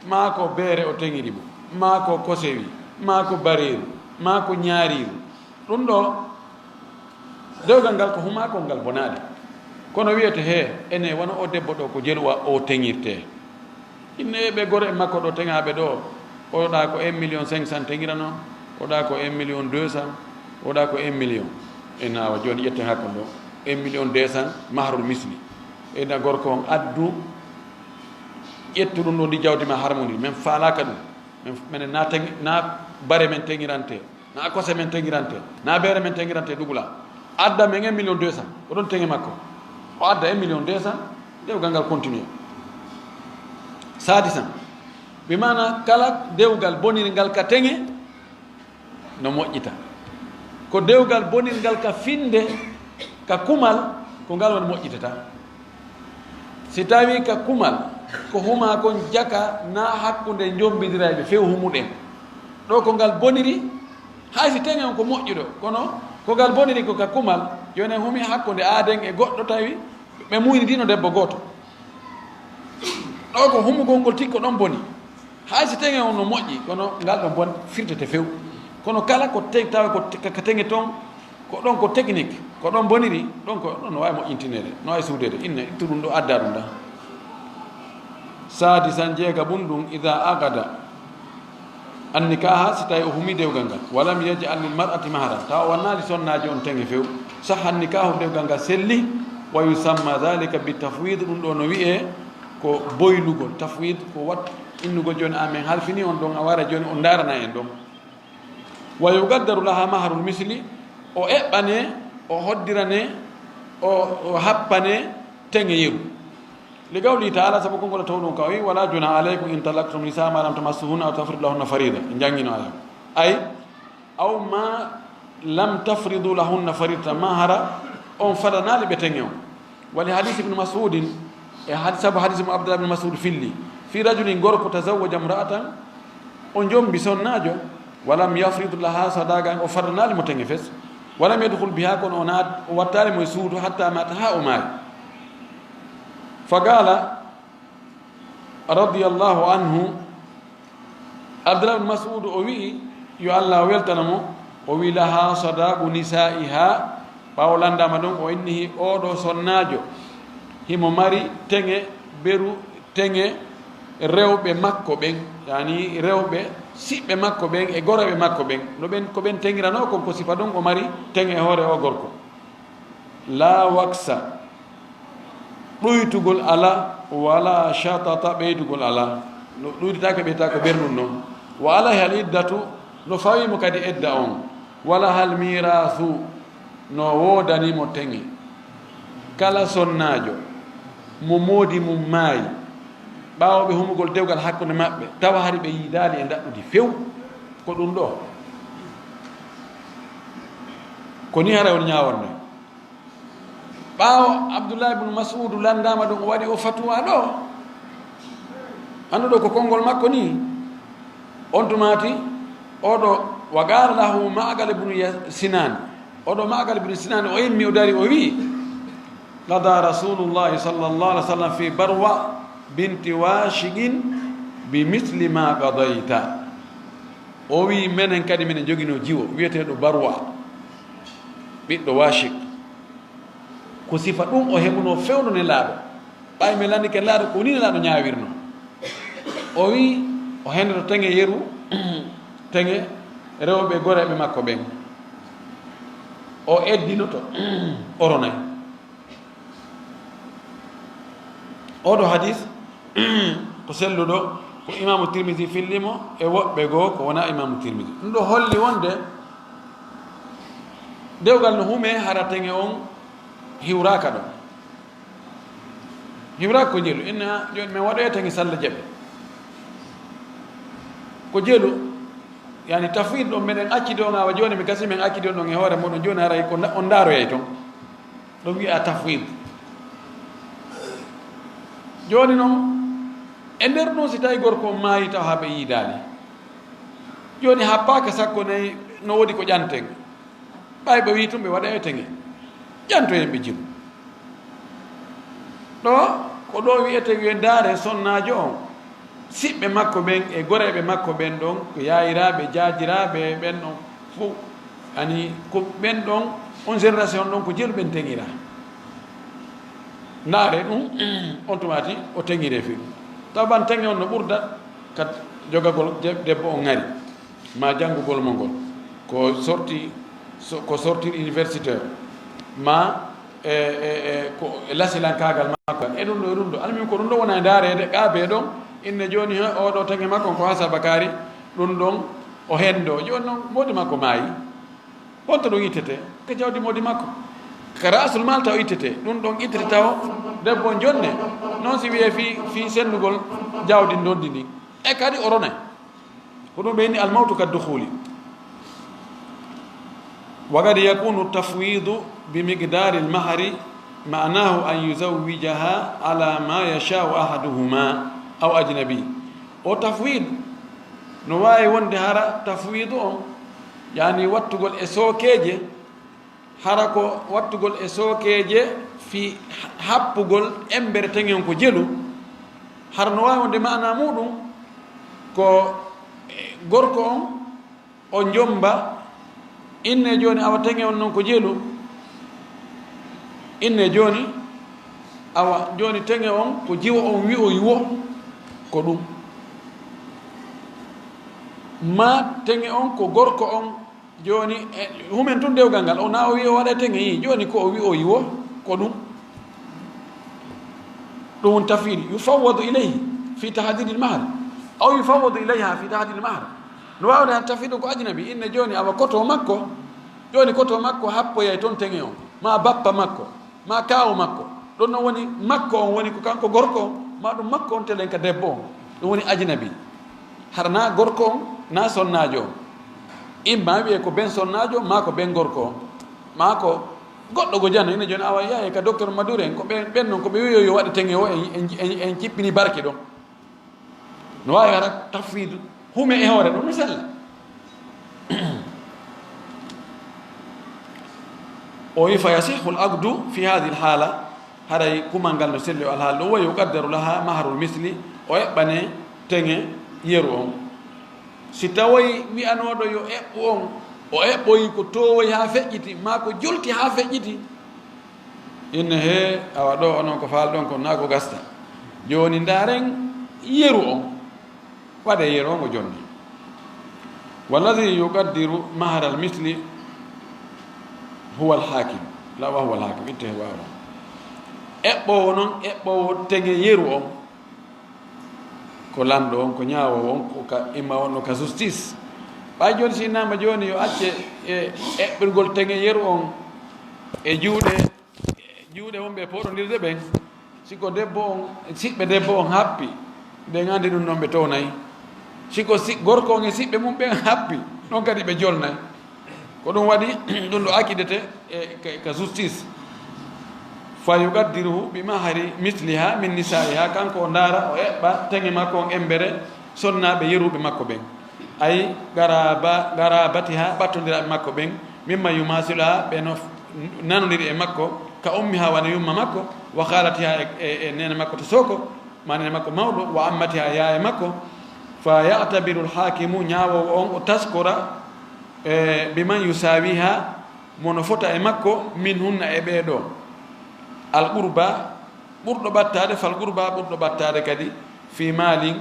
maa ko beere o teŋiri mo, maa ko kosewi, maa ko bareeru, maa ko ñaariiru. Ɗum ɗo, dewgal ngal ko humaakol ngal bonaade. Kono wiyete, hee, ene wano o debbo ɗo ko jeluwa o teŋirtee. Inne ɓe gore e makko ɗo teŋaaɓe ɗo, oɗa ko un million cinq cent teŋirano, oɗa ko un million deux cent, oɗa ko un million. E naawa jooni ƴetten hakkunde ɗo, un million deux cent mahrul misli. E na gorko on addu, ƴettu ɗum ɗo, ndi jawdi ma harmundi, min faalaaka ɗum. Min, minen na teŋ-, na bare men teŋirante, na kose men teŋirante, na beere men teŋirante dugula. Adda men un million deux cent, ko ɗon teŋe makko. O adda un million deux cent, dewgal ngal continue. Sadisan, bi maana kala dewgal bonirngal ka teŋe, no moƴƴita. Ko dewgal bonirngal ka finde, ka kumal, ko ngal woni moƴƴitata. Si tawi ka kumal, ko huma kon jaka na hakkunde njombidirayɓe few humuɗen. Ɗo ko ngal boniri, hay si teŋe on ko moƴƴuɗo, kono ko ngal boniri ko ka kumal, yone humi hakkunde aaden e goɗɗo tawi ɓe muynidino debbo gooto. Ɗo ko humugol ngol tikko ɗon boni. Hay si teŋe on no moƴƴi, kono ngal ɗon bon firtete few. Kono kala ko te-, tawa ko te-, ka teŋe ton, ko ɗon ko technique, ko ɗon boniri, ɗon ko ɗon no waawi moƴƴintineede, no waawi suudeede. Inna ittu ɗum ɗo, adda ɗum ɗa. Sadisan, jeega bun ɗum, ida aqada annikaha, si tawi o humi dewgal ngal, walam yaj'al lil mar'ati mahran, tawa o wannaali sonnaajo on teŋe few, sahha nikahu, dewgal ngal selli, wa yusamma dhalika bi tafwid, ɗum ɗo no wi'e ko boylugol. Tafwid ko wat innugol, jooni amen halfini on ɗon, a wara jooni on ndaarana en ɗon. Wa yuqaddaru laha mahrul misli, o eɓɓane, o hoddirane, o, o happane teŋe yeru. Li qawlihi ta'ala, sabu konngol tawɗum ka o wi, wala junaha alaykum in talaqtum nisa ma lam tamassuhunna aw tafridu lahunna farida. En janngino aya. Ay, aw ma lam tafridu lahunna farida, ma hara on fadanaali ɓe teŋe on. Wa li hadisi ibn Mas'udin, e had-, sabu hadisi mo Abdullah ibn Mas'ud filli, fi rajulin, gorko, tazawwaja imra'atan, o jombi sonnaajo, walam yafrid laha sadaqan, o fadanaali mo teŋe fes, walam yadkhul biha, kono o naat-, o wattaali mo e suudu, hatta mata, haa o maayi. Faqala radiyallahu anhu, Abdullah ibn Mas'ud o wi'i, yo Allah weltana mo, o wi'i, laha sadaqu nisa'iha, ɓaawo landaama ɗon, o inni, oɗo sonnaajo himo mari teŋe beru, teŋe rewɓe makko ɓen, yani rewɓe siɓɓe makko ɓen e gorooɓe makko ɓen, no ɓen, ko ɓen teŋiranoo kon, ko sifa ɗon o mari teŋe e hoore o gorko. La waksa, ɗuytugol alaa, wala shatata, ɓeydugol alaa. No ɗuytataake, ɓeytaako, ɓernun non. Wa alayha al iddatu, no fawii mo kadi edda on. Wala hal mirasu, no woodani mo teŋe. Kala sonnaajo mo moodi mum maayi, ɓaawo ɓe humugol dewgal hakkunde maɓɓe, tawa hari ɓe yiidaali e ndaɗɗudi few, ko ɗum ɗo. Ko ni hara on ñaawonde. Ɓaawo Abdullah ibn Mas'ud landaama ɗum, o waɗi o fatuwa ɗo. Annduɗo ko konngol makko ni, on tumaati, oɗo, wa qala lahu Ma'qal ibn Ya-, Sinan. Oɗo Ma'qal ibn Sinan, o immi, o dari, o wi'i, qada Rasulullahi sallallahu alaihi wasallam fi Barwa binti Washiqin bi misli ma qadayta. O wi'i, menen kadi, minen joginoo jiwo wi'eteeɗo Barwa, ɓiɗɗo Washiq. Ko sifa ɗum o heɓunoo fewndo Nelaaɗo. Ɓay mi lanndike Nelaaɗo, ko nii Nelaaɗo ñaawirnoo. O wi'i, o hendoto teŋe yeru, teŋe rewɓe goreeɓe makko ɓen. O eddinoto, o ronay. Oɗo hadis, ko selluɗo, ko Imaamu Tirmisi filli mo, e woɓɓe goo ko wonaa Imaamu Tirmisi. Ɗum ɗo holli wonde dewgal no hume hara teŋe on hiwraaka ɗon. Hiwraaka ko jelu. Inna jooni men waɗoya teŋe salla jaɓi. Ko jelu, yani tafwid ɗon meɗen acci ɗon, awa jooni mi gasi men acci ɗon ɗon e hoore moɗon, jooni haray ko nda-, on ndaaroyay ton. Ɗum wi'a tafwid. Jooni non, e nder ɗum, si tawi gorko on maayi taw haa ɓe yiidaali, jooni happaaka sakko nayi, no woodi ko ƴanten. Ɓay ɓe wi'i tun ɓe waɗa e teŋe, ƴantoyen ɓe jimu. Ɗo, ko ɗo wi'ete, wi'e ndaare sonnaajo on. Siɓɓe makko ɓen e goreeɓe makko ɓen ɗon, ko yaayiraaɓe, jaajiraaɓe ɓen ɗon fow, ani ko ɓen ɗon, on génération ɗon ko jelu ɓen teŋira. Ndaare ɗum, on tumaati o teŋire fii ɗum. Taw ban teŋe on no ɓurda ka jogagol je-, debbo on ŋari, ma janngugol mo ngol, ko sorti, so-, ko sortir universitaire, ma e, e, e, ko e lasilankaagal makko, e ɗum ɗo, e ɗum ɗo. Almin ko ɗum ɗo wona e ndaareede, ɓe ɗon, inne jooni, he, oo ɗo teŋe makko ko Hasa Bakari, ɗum ɗon o henndo. Jooni noon, moodi makko maayi. Honto ɗum ittete? Ko jawdi moodi makko. Ko ra'sul maal taw ittete. Ɗum ɗon ittete taw debbo on jonne. Noon si wiyee fii, fii senndugol jawdi ndonndi ndin. E kadi o ronay. Ko ɗum ɓe inni almawtu ka dukhuli. Wa qad yakunu tafwidu bi miqdari almahri ma'nahu an yuzawwijaha ala ma yasha'u ahaduhuma aw ajnabi. O tafwid no waawi wonde hara tafwidu on, yani wattugol e sookeeje, hara ko wattugol e sookeeje fii happugol embere teŋen ko jelu, hara no waawi wonde maana muuɗum, Ko, eh, gorko on, o jomba, inne jooni awa teŋe on non ko jelu. Inne jooni awa jooni teŋe on ko jiwo on wi'oyi wo, ko ɗum. Ma teŋe on ko gorko on, jooni, eh, humen tun dewgal ngal, o na o wi o waɗa teŋe yi, jooni ko o wi'oyi wo, ko ɗum. Ɗum woni tafwid, yufawwadu ilayhi fi tahdidil mahar, aw yufawwadu ilayha fi tahdidil mahar. No waawde han tafwid ko ajnabi, inne jooni awa koto makko, jooni koto makko happoyay ton teŋe on, ma bappa makko, ma kaawo makko. Ɗon non woni makko on, woni ko kanko gorko on, ma ɗum makko on telen ka debbo on. Ɗum woni ajnabi. Hara na gorko on, na sonnaajo on. Imma wi'e ko ben sonnaajo, ma ko ben gorko on. Ma ko goɗɗo go jano, ina jooni awa yaye ka docteur Madure en, ko ɓen, ɓen non ko ɓe wi'o yo waɗe teŋe o, en, en, en, en cippini barke ɗon. No waawi hara tafwid hume e hoore ɗum no sella. O wi, "Fa yasihhu al-aqdu fi hadhihi al-hala." Haray kumal ngal no selli o alhaala ɗum. "Wa yuqaddaru laha mahrul misli." O eɓɓane teŋe yeru on. Si tawoyi wi'anooɗo yo eɓɓu on, o eɓɓoyi ko toowoyi haa feƴƴiti, maa ko jolti haa feƴƴiti. Inne he, awa ɗo onon ko faalɗon kon naa ko gasta. Jooni ndaaren yeru on. Waɗee yeru on o jonni. Walladhi yuqaddiru mahral misli huwa al-hakim. La, wa huwa al-hakim. Itte he waawa. Eɓɓoowo non, eɓɓoowo teŋe yeru on. Ko lanɗo on, ko ñaawoowo on, ko ka, imma on no ka justice. Ɓay jooni si innama jooni yo acce e eɓɓirgol teŋe yeru on e juuɗe, e juuɗe wonɓe e pooɗondirde ɓen. Si ko debbo on, siɓɓe debbo on happi, ɓen anndi ɗum noon ɓe townay. Si ko si, gorko on e siɓɓe mum ɓen happi, ɗon kadi ɓe jolnay. Ko ɗum waɗi ɗum ɗo akidete e ka, ka justice. Fa yuqaddiruhu bi mahari misliha min nisaiha, kanko o ndaara, o eɓɓa teŋe makko on embere sonnaaɓe yeruɓe makko ɓen. Ay qaraba-, qarabatiha, ɓattondiraaɓe makko ɓen, mimma yumasiluha, ɓe no f-, nanondiri e makko, ka ummiha, wano yumma makko, wa khalatiha, e, e, e neene makko to sooko, ma neene makko mawɗo, wa ammatiha, e yaaye makko. Fa ya'tabiru al-hakimu, ñaawoowo on o taskora, e, biman yusawiha, mo no fota e makko, min hunna e ɓee ɗoo. Al qurba, ɓurɗo ɓattaade, fal qurba, ɓurɗo ɓattaade kadi, fi maalin,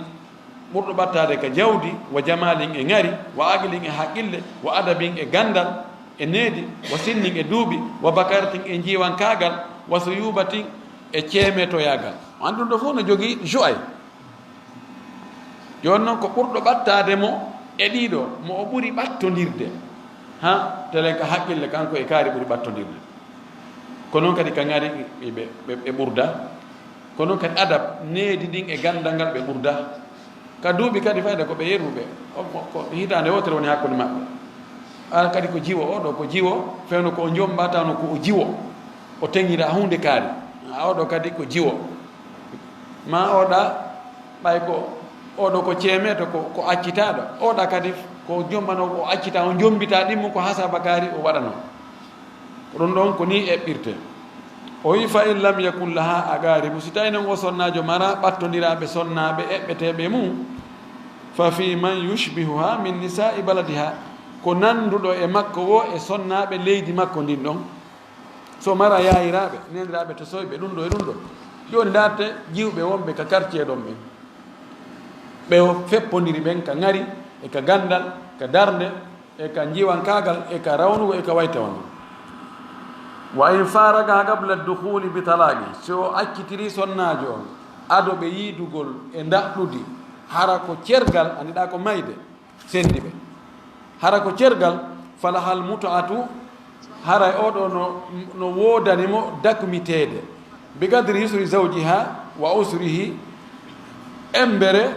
ɓurɗo ɓattaade ka jawdi, wa jamaalin e ŋari, wa aqlin e haqqille, wa adabin e ganndal, e needi, wa sinnin e duuɓi, wa bakaratin e njiiwankaagal, wa suyuubatin e ceemetoyaagal. On ɗum ɗo fof no jogii ju'ay. Jooni noon ko ɓurɗo ɓattaade mo e ɗiɗo, mo o ɓuri ɓattondirde. Ha, telen ka haqqille kanko e kaari ɓuri ɓattondirde. Ko noon kadi ka ŋari ɓe, ɓe, ɓe ɓurda. Ko noon kadi adab, needi ndin e ganndal ngal ɓe ɓurda. Ka duuɓi kadi fayda ko ɓe yeruɓe. O, ko, ko hitaande wootere woni hakkunde maɓɓe. Aan kadi ko jiwo, oo ɗoo ko jiwo, fewndo ko o jommba, tawno ko o jiwo. O teŋira huunde kaari. A oo ɗoo kadi ko jiwo. Ma oo ɗaa, ɓay ko oo ɗoo ko ceemeeto, ko, ko accitaaɗo. Oo ɗaa kadi ko jommbano, o accitaa, o jommbita ɗimmo ko hasaba kaari o waɗano. Ko ɗum ɗon ko nii eɓɓirte. O wi, "Fa in lam yakun laha aqaribu," si tawi noon o sonnaajo mara ɓattondiraaɓe sonnaaɓe eɓɓeteeɓe mum, "fa fi man yushbihuha min nisa'i baladiha," ko nannduɗo e makko wo e sonnaaɓe leydi makko ndin ɗon. So mara yaayiraaɓe, neeniraaɓe to soyɓe, ɗum ɗo e ɗum ɗo. Jooni ndaarte jiwɓe wonɓe ka quartier ɗon ɓen. Ɓe o feppondiri ɓen ka ŋari, e ka ganndal, ka darnde, e ka njiwankaagal, e ka rawnugol, e ka wayta on. Wa in faraqaha qabla dukhuli bi talaqi, si o accitiri sonnaajo on, ado ɓe yiidugol e ndaɗɗudi, hara ko cergal, anndiɗaa ko mayde, sendi ɓe. Hara ko cergal, falahal mut'atu, haray oo ɗoo no, no woodani mo dakmiteede. Bi qadri yusri zawjiha wa usrihi, embere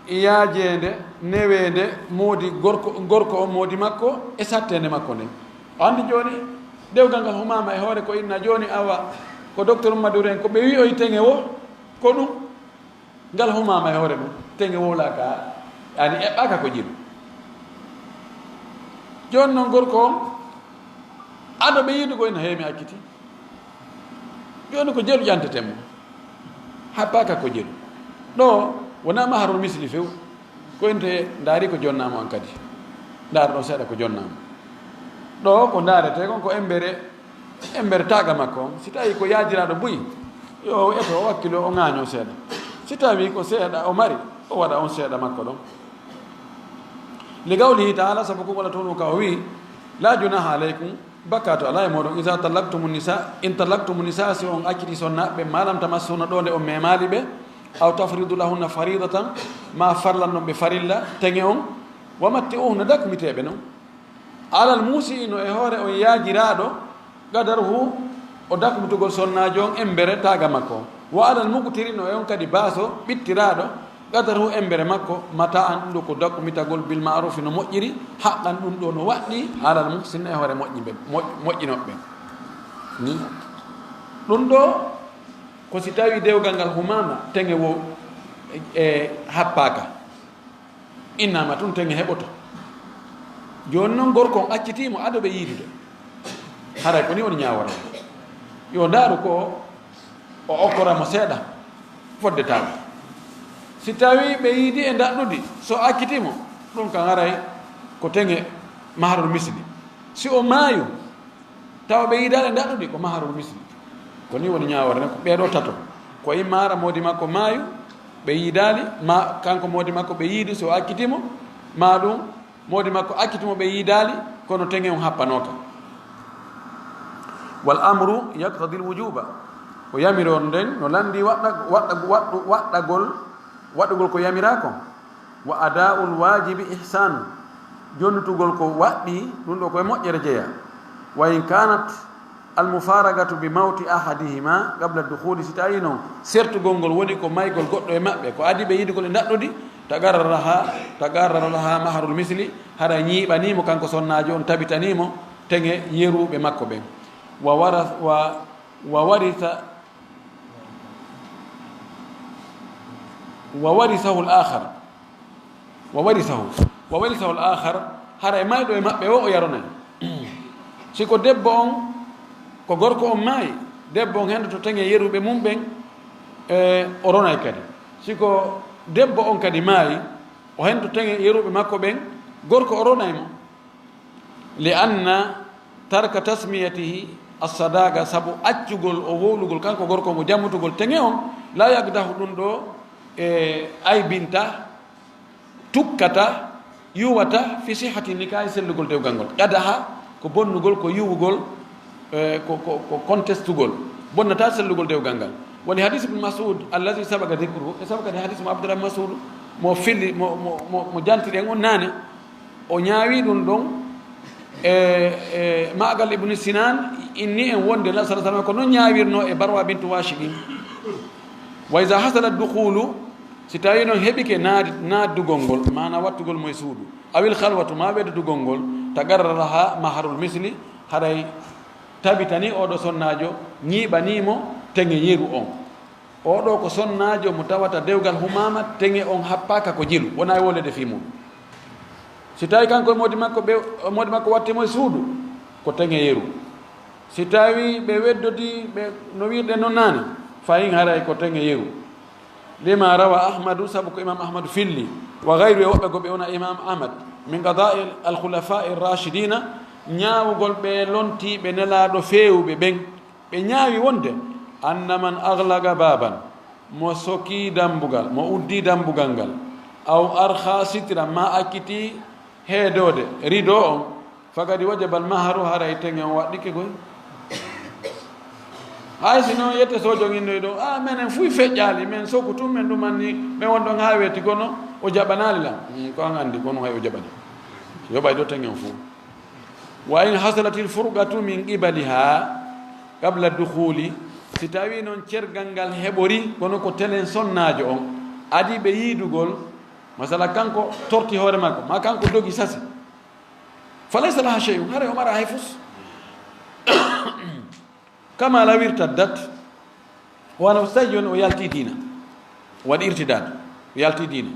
yaajeende, neweende, moodi gorko, gorko on moodi makko, e satteende makko nden. O anndi jooni, dewgal ngal humaama e hoore ko inna jooni awa, ko docteur Madure en, ko ɓe wi'oy teŋe wo, ko ɗum. Ngal humaama e hoore mum, teŋe wowlaaka, yani eɓɓaaka ko jelu. Jooni noon gorko on, ado ɓe yiidu ko ina heewi mi acciti. Jooni ko jelu ƴanteten mo. Happaaka ko jelu. Ɗo wonaa maharul misli few. Ko inte ndaari ko jonnaamo on kadi. Ndaar ɗon seeɗa ko jonnaamo. Ɗo ko ndaaretee kon ko embere, embere taaga makko on. Si tawi ko yaajiraaɗo buy, yo o eto o wakkilo o ŋaañoo seeɗa. Si tawi ko seeɗa o mari, o waɗa on seeɗa makko ɗon. Li qawlihi taala, sabu ko wala toon ka o wi, la junaha alaykum, bakkaatu alaa e mooɗon, iza tallaqtumu nisa, in tallaqtumu nisa, si on acciti sonnaaɓe, ma lam tamassuna ɗo nde on memaali ɓe, aw tafridu lahunna faridatan, ma farlan non ɓe farilla, teŋe on, wa matti'uhunna, dakmitee ɓe non. Alal muusi'i no e hoore on yaajiraaɗo, qadaruhu, o dakmitugol sonnaajo on embere taaga makko on. Wa alal muqtiri no e on kadi baaso ɓittiraaɗo, qadaruhu embere makko, mata'an ɗum ɗo ko dakmitagol bil ma'rufi no moƴƴiri, haqqan ɗum ɗo no waɗɗi, alal muhsin e hoore moƴƴi ɓe, moƴ-, moƴƴinooɓe ɓe. Ni. Ɗum ɗo ko si tawi dewgal ngal humaama, teŋe wo e, e happaaka. Innama tun teŋe heɓoto. Jooni non gorko on accitiimo ado ɓe yiidude. Haray ko ni woni ñaawore. Yo ndaaru ko o okkora mo seeɗa fodde taaga. Si tawi ɓe yiidi e ndaɗɗudi, so accitiimo, ɗum kan haray ko teŋe maharul misli. Si o maayu, tawa ɓe yiidaali ndaɗɗudi ko maharul misli. Ko ni woni ñaawore ne, ko ɓee ɗoo tato. Ko imma hara moodi makko maayu, ɓe yiidaali, ma kanko moodi makko ɓe yiidi, so accitiimo, ma ɗum moodi makko accitiimo ɓe yiidaali, kono teŋe on happanooka. Wal amru yaqtadil wujuba. Ko yamiron nden no lanndi waɗɗa-, waɗɗa-, waɗɗu-, waɗɗagol, waɗɗugol ko yamiraa kon. Wa ada'ul wajibi ihsan. Jonnitugol ko waɗɗi, ɗum ɗo ko e moƴƴere jeyaa. Wa in kanat al mufaragatu bi mawti ahadihima qabla dukhuli, si tawi non sertugol ngol woni ko maygol goɗɗo e maɓɓe, ko adi ɓe yiidugol e ndaɗɗudi, tagarraraha, tagarraraha maharul misli, hara ñiiɓaniimo kanko sonnaajo on, tabitaniimo teŋe yeruɓe makko ɓen. Wa wara-, wa, wa warisa, wa warisahu al akhar. Wa warisahu. Wa warisahu al akhar. Hara e mayɗo e maɓɓe o, o yaronay. Si ko debbo on, ko gorko on maayi, debbo on hendoto teŋe yeruɓe mum ɓen, e, o ronay kadi. Si ko debbo on kadi maayi, o hendoto teŋe yeruɓe makko ɓen, gorko o ronay mo. Li anna tarka tasmiyatihi as-sadaqa, sabu accugol o wowlugol kanko gorko mo jammutugol teŋe on, la yaqdahu, ɗum ɗo e aybinta, tukkata, yuwata, fi sihhati nikahi, sellugol dewgal ngol. Qadaha, ko bonnugol, ko yuwugol, e, ko, ko, ko kontestugol. Bonnata sellugol dewgal ngal. Woni hadis Ibn Mas'ud, allazi sabaqa dhikruhu, e sabaka de hadis mo Abdullah Mas'ud, mo filli, mo, mo, mo, mo jantiɗen on naane. O ñaawi ɗum ɗon e, e Ma'qal ibn Sinan, inni en wonde Nabi sallallahu alaihi wasallam ko non ñaawirno e Barwa bintu Washiqin. Wa iza hasala dukhulu, si tawi non heɓike naadi-, naaddugol ngol, maana wattugol mo e suudu, awil khalwatu, ma weddudugol ngol, tagarraraha maharul misli, haray tabitani oɗo sonnaajo, ñiiɓani mo teŋe yeru on. Oɗo ko sonnaajo mo tawata dewgal humaama, teŋe on happaaka ko jelu, wona e wolede fii muɗum. Si tawi kanko e moodi makko ɓe, moodi makko watti mo e suudu, ko teŋe yeru. Si tawi ɓe weddodi, ɓe no wirɗe non naane, fayin haray ko teŋe yeru. Lima rawa Ahmadu, sabu ko Imam Ahmadu filli, wa gayru, e woɓɓe goo ɓe wona Imam Ahmad, min qada'i al-khulafa'i ar-rashidina, ñaawugol ɓe lontiiɓe Nelaaɗo feewuɓe ɓen. Ɓe ñaawi wonde, anna man aghlaqa baban, mo soki dambugal, mo uddi dambugal ngal, aw arkha sitran, ma acciti heedoode, rideau on, faqad wajaba al-mahru, haray teŋe on waɗɗike koy. Hay si non yette sojo innoy ɗo, "Ah, menen fuy feƴƴaali, men soku tun, men ɗumanni, men won ɗon haa weeti, kono o jaɓanaali lan." Hmm, ko an anndi, kono hay o jaɓani. Yoɓay ɗo teŋe on fuu. Wa in hasalatil furqatu min qibaliha qabla dukhuli, si tawi non cergal ngal heɓori, kono ko telen sonnaajo on, adi ɓe yiidugol, masala kanko torti hoore makko, ma kanko dogi sasi, falaysa laha shay'un, haray o mara hay fus. Kama law irtaddat, wano so tawi jooni o yalti diina, waɗi irtidad, o yalti diina.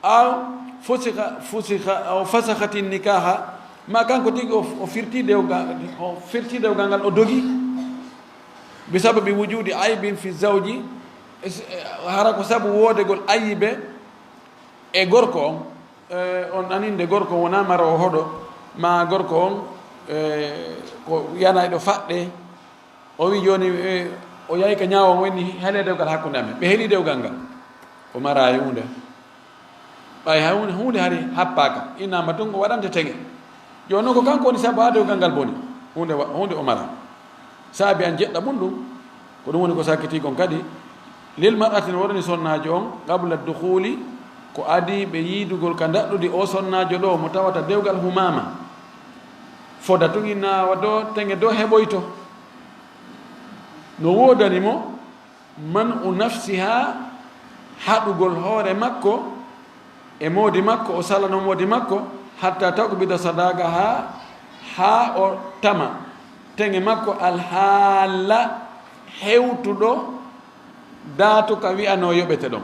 Aw fusikha, fusikha, aw fasakhati nikaha, ma kanko tigi o, o firti dewgal, o firti dewgal ngal, o dogi. Bi sababi wujudi aybin fi zawji, es-, hara ko sabu woodegol ayibe E gorko on, eh, on aninde gorko on wonaa maroowo hoɗo, ma gorko on, eh, ko yanayɗo faɗɗe. O wi jooni, eh, o yahi ka ñaawo, o inni, "Helee dewgal hakkunde amen." Ɓe heli dewgal ngal. O maraay huunde. Ɓay hay huunde, huunde hari happaaka. Innama tun o waɗante teŋe. Jooni noon ko kanko woni sabu haa dewgal ngal boni. Huunde wa-, huunde o mara. Saabi an jeɗɗa ɓun ɗum. Ko ɗum woni ko sakkiti kon kadi. Lil mar'ati no waɗani sonnaajo on, qabla dukhuli, ko adii ɓe yiidugol ka ndaɗɗudi o sonnaajo ɗo, mo tawata dewgal humaama. Foda tun inna wa do teŋe do heɓoyto. No woodani mo, man u nafsiha, haɗugol hoore makko, e moodi makko, o salano moodi makko, hatta taqbida sadaqaha, haa o tama teŋe makko alhaala hewtuɗo daatu ka wi'anoo yoɓete ɗon.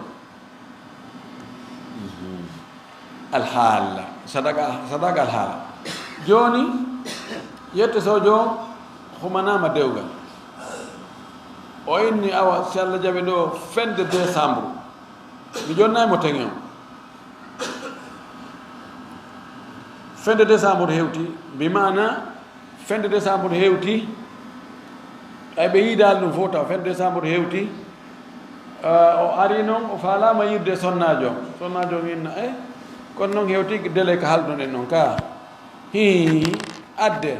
Alhaala, sadaqa, sadaqa alhaala. Jooni, yette sojo on humanaama dewgal. O inni, awa, si Allah jaɓi ɗo, fin de décembre. Mi jonnay mo teŋe on. Fin de décembre hewti, bi maana fin de décembre hewti, ay ɓe yiidaali ɗum fof taw, fin de décembre hewti. Ah, o ari noon, o faalaama yiide sonnaajo. Sonnaajo on inna, eh, kono noon hewti délai ko haalduɗen noon ka. Hii, adde.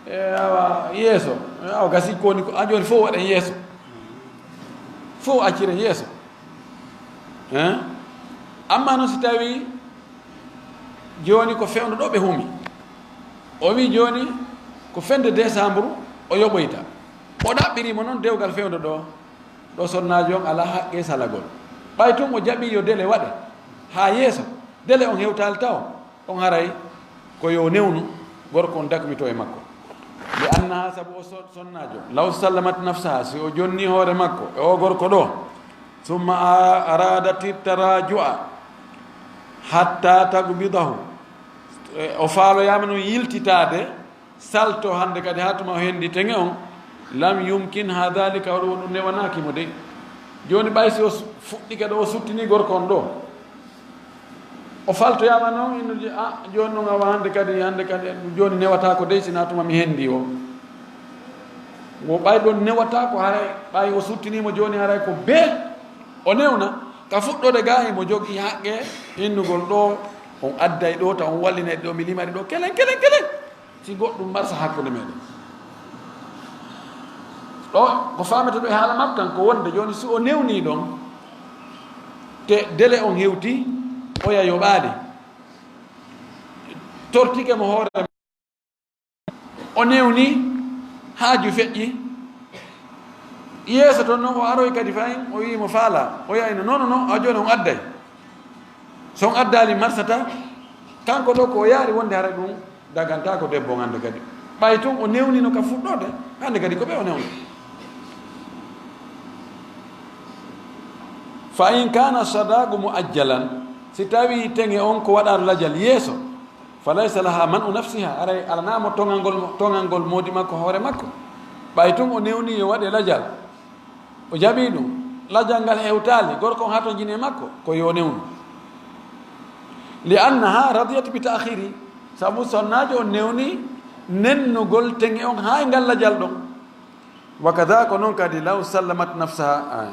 E, awa, yeeso. E, awa, gasi ko woni ko, a jooni fof waɗen yeeso. Fof acciren yeeso. Hein? Amma noon si tawi jooni ko fewndo ɗo ɓe humi. O wi jooni ko fin de décembre o yoɓoyta. O ɗaɓɓiri mo noon dewgal fewndo ɗo, ɗo sonnaajo on alaa haqqe salagol. Ɓay tun o jaɓi yo délai waɗe haa yeeso, délai on hewtaali taw, on haray ko yo newnu gorko on dakmito e makko. Li annaha, sabu o so-, sonnaajo, law sallamat nafsaha, si o jonni hoore makko e o gorko ɗo, summa a-, aradat taraju'a hatta taqbidahu, e, o faaloyaama noon yiltitaade, salto hannde kadi haa tuma o hendi teŋe on, lam yumkin ha dhalika, o ɗum newanaaki mo dey. Jooni ɓay si o su-, fuɗɗike ɗo, o suttini gorko on ɗo, o faltoyaama noon, innude, a, jooni noon awa hannde kadi, hannde kadi, jooni newataako dey, sinaa tuma mi hendi o. Wo ɓay ɗon newataako, haray ɓay o suttini mo jooni, haray ko bee o newna. Ka fuɗɗoode gaa, himo jogii haqqe innugol ɗo, on adday ɗo, ta on wallinay ɗo, mi limari ɗo, kelen, kelen, kelen. Si goɗɗum marsa hakkunde meɗen. Ɗo, ko faamete ɗo e haala makko kan, ko wonde jooni si o newni ɗon, te délai on hewti, oya yoɓaali. Tortike mo hoore, o newni, haaju feƴƴi. Yeeso ton noon o aroy kadi fayin, o wi'i mo faala, o yayno, non, non, non, a jooni on adday. So on addaali marsata, kanko ɗo ko o yaari wonde hara ɗum dagantaako debbo on hannde kadi. Ɓay tun o newnino ka fuɗɗoode, hannde kadi ko ɓe o newno. Fa in kana sadaqu muajjalan, si tawi teŋe on ko waɗaano lajal yeeso, fa laysa laha man'u nafsiha, aray alanaa mo toŋangol, toŋangol moodi makko hoore makko. Ɓay tun o newni yo waɗe lajal, o jaɓi ɗum, lajal ngal hewtaali, gorko on hatonjini e makko, ko yo newnu. Li annaha radiyat bi ta'khiri, sabu sonnaajo on newni nennugol teŋe on haa e ngal lajal ɗon. Wa kadha, ko non kadi, law sallamat nafsaha, ay.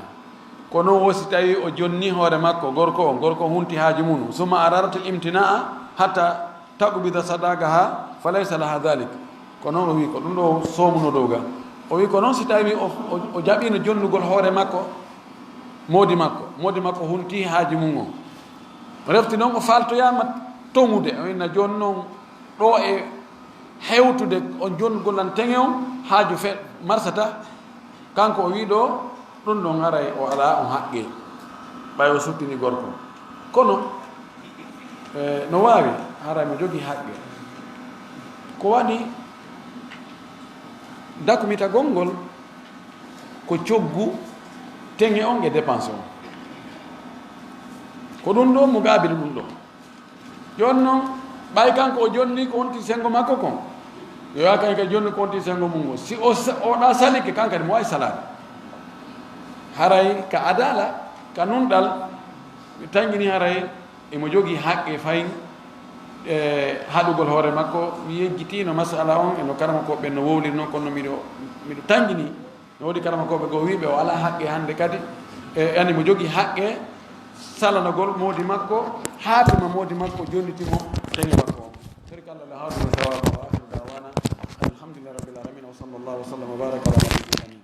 Ko non wo si tawi o jonni hoore makko, gorko on, gorko on hunti haaju mum, summa aradat al imtinaa hatta taqbida sadaqaha, fa laysa laha dhalik. Ko non o wi ko ɗum ɗo soomuno dow ga. O wi ko non si tawi o, o, o jaɓino jonnugol hoore makko, moodi makko, moodi makko hunti haaju mum on. Refti non o faltoyaama toŋude, o inna jooni non ɗo e hewtude on jonnugol lan teŋe on, haaju fe marsata, kanko o wi ɗo, ɗum ɗon haray o alaa on haqqe, ɓay o suttini gorko. Kono, eh, no waawi, haray mo jogii haqqe. Ko waɗi dakmitagol ngol ko coggu teŋe on e dépense on. Ko ɗum ɗo mo gaabiri ɗum ɗo. Jooni noon, ɓay kanko o jonni ko wonti senngo makko kon, yo yaa kañ ka jonni ko wonti senngo mum ngon. Si o sa-, o ɗa salike, kan kadi mo wawi salaade. Haray ka adala, ka nunɗal, mi tangini haray Imo jogii haqqe fayin, e, haɗugol hoore makko. Mi yejjitiino masala on e no karamakooɓe ɓen no wowlirnoo, kono miɗo, miɗo tanƴinii. No woodi karamakooɓe goo wiiɓe o alaa haqqe hannde kadi. E, yani mo jogii haqqe salanagol moodi makko, haa tuma moodi makko jonniti mo teŋe makko on. Sori ko Allah le hawri mo sawaaba, wa akhiru da'wana alhamdulillahi rabbil alamin, wa sallallahu wa sallam wa baraka ala nabiyyina amin.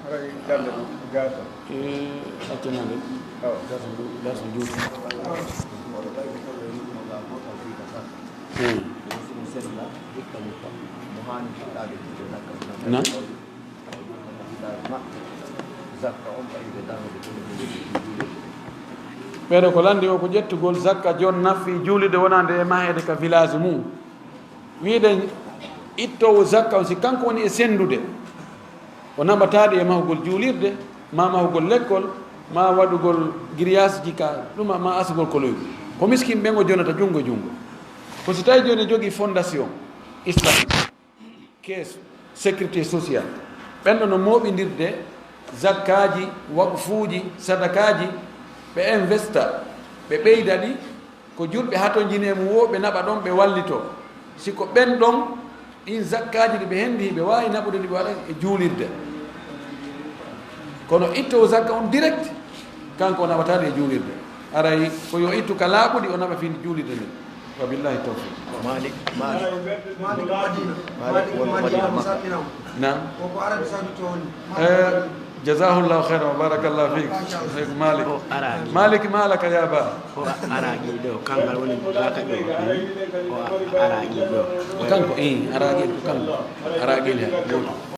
Haray galle ɗo, gaasa. Eh, accanaade. Awa. Gaasa ndu, gaasa juuti. Hmm. Na? Ɓeeɗo ko lanndi o ko ƴettugol zakka jon nafi juulirde wonaande e maheede ka village mum. Wiide ittoowo zakka on, si kanko woni e senndude, o naɓataade e mahugol juulirde, ma mahugol lekkol, ma waɗugol giriyasji ka ɗuma, ma asugol koloygu. Ko miskin ɓen o jonata junngo e junngo. Ko si tawi jooni jogii fondation islamique, caisse, sécurité sociale, ɓen ɗon no mooɓindirde zakkaaji, waqfuuji, sadakaaji, ɓe investa, ɓe ɓeyda ɗi, ko julɓe hatonjini e mum woo, ɓe naɓa ɗon, ɓe wallitoo. Si ko ɓen ɗon, ɗin zakkaaji ɗi ɓe henndi, ɓe waawi naɓude ɗi, ɓe waɗa e juulirde. Kono ittoowo zakka on direct, kanko o naɓataade e juulirde. Aray ko yo ittu ka laaɓuɗi, o naɓa fii juulirde nden. Wa billahi tawfiq. Malik, Malik. Malik Madina. Malik won Madina, Madina Makka. Naam. Ko ko Arabie Saoudite o woni. Eh, jazahullahu khairan wa barakallahu fik. Sheikh Malik. O Arabie. Malik, ma laka ya ba? O Arabie ɗo, kangal woni baka ɗo. O Arabie ɗo. Kanko, eh, Arabie ko kanko. Arabie he.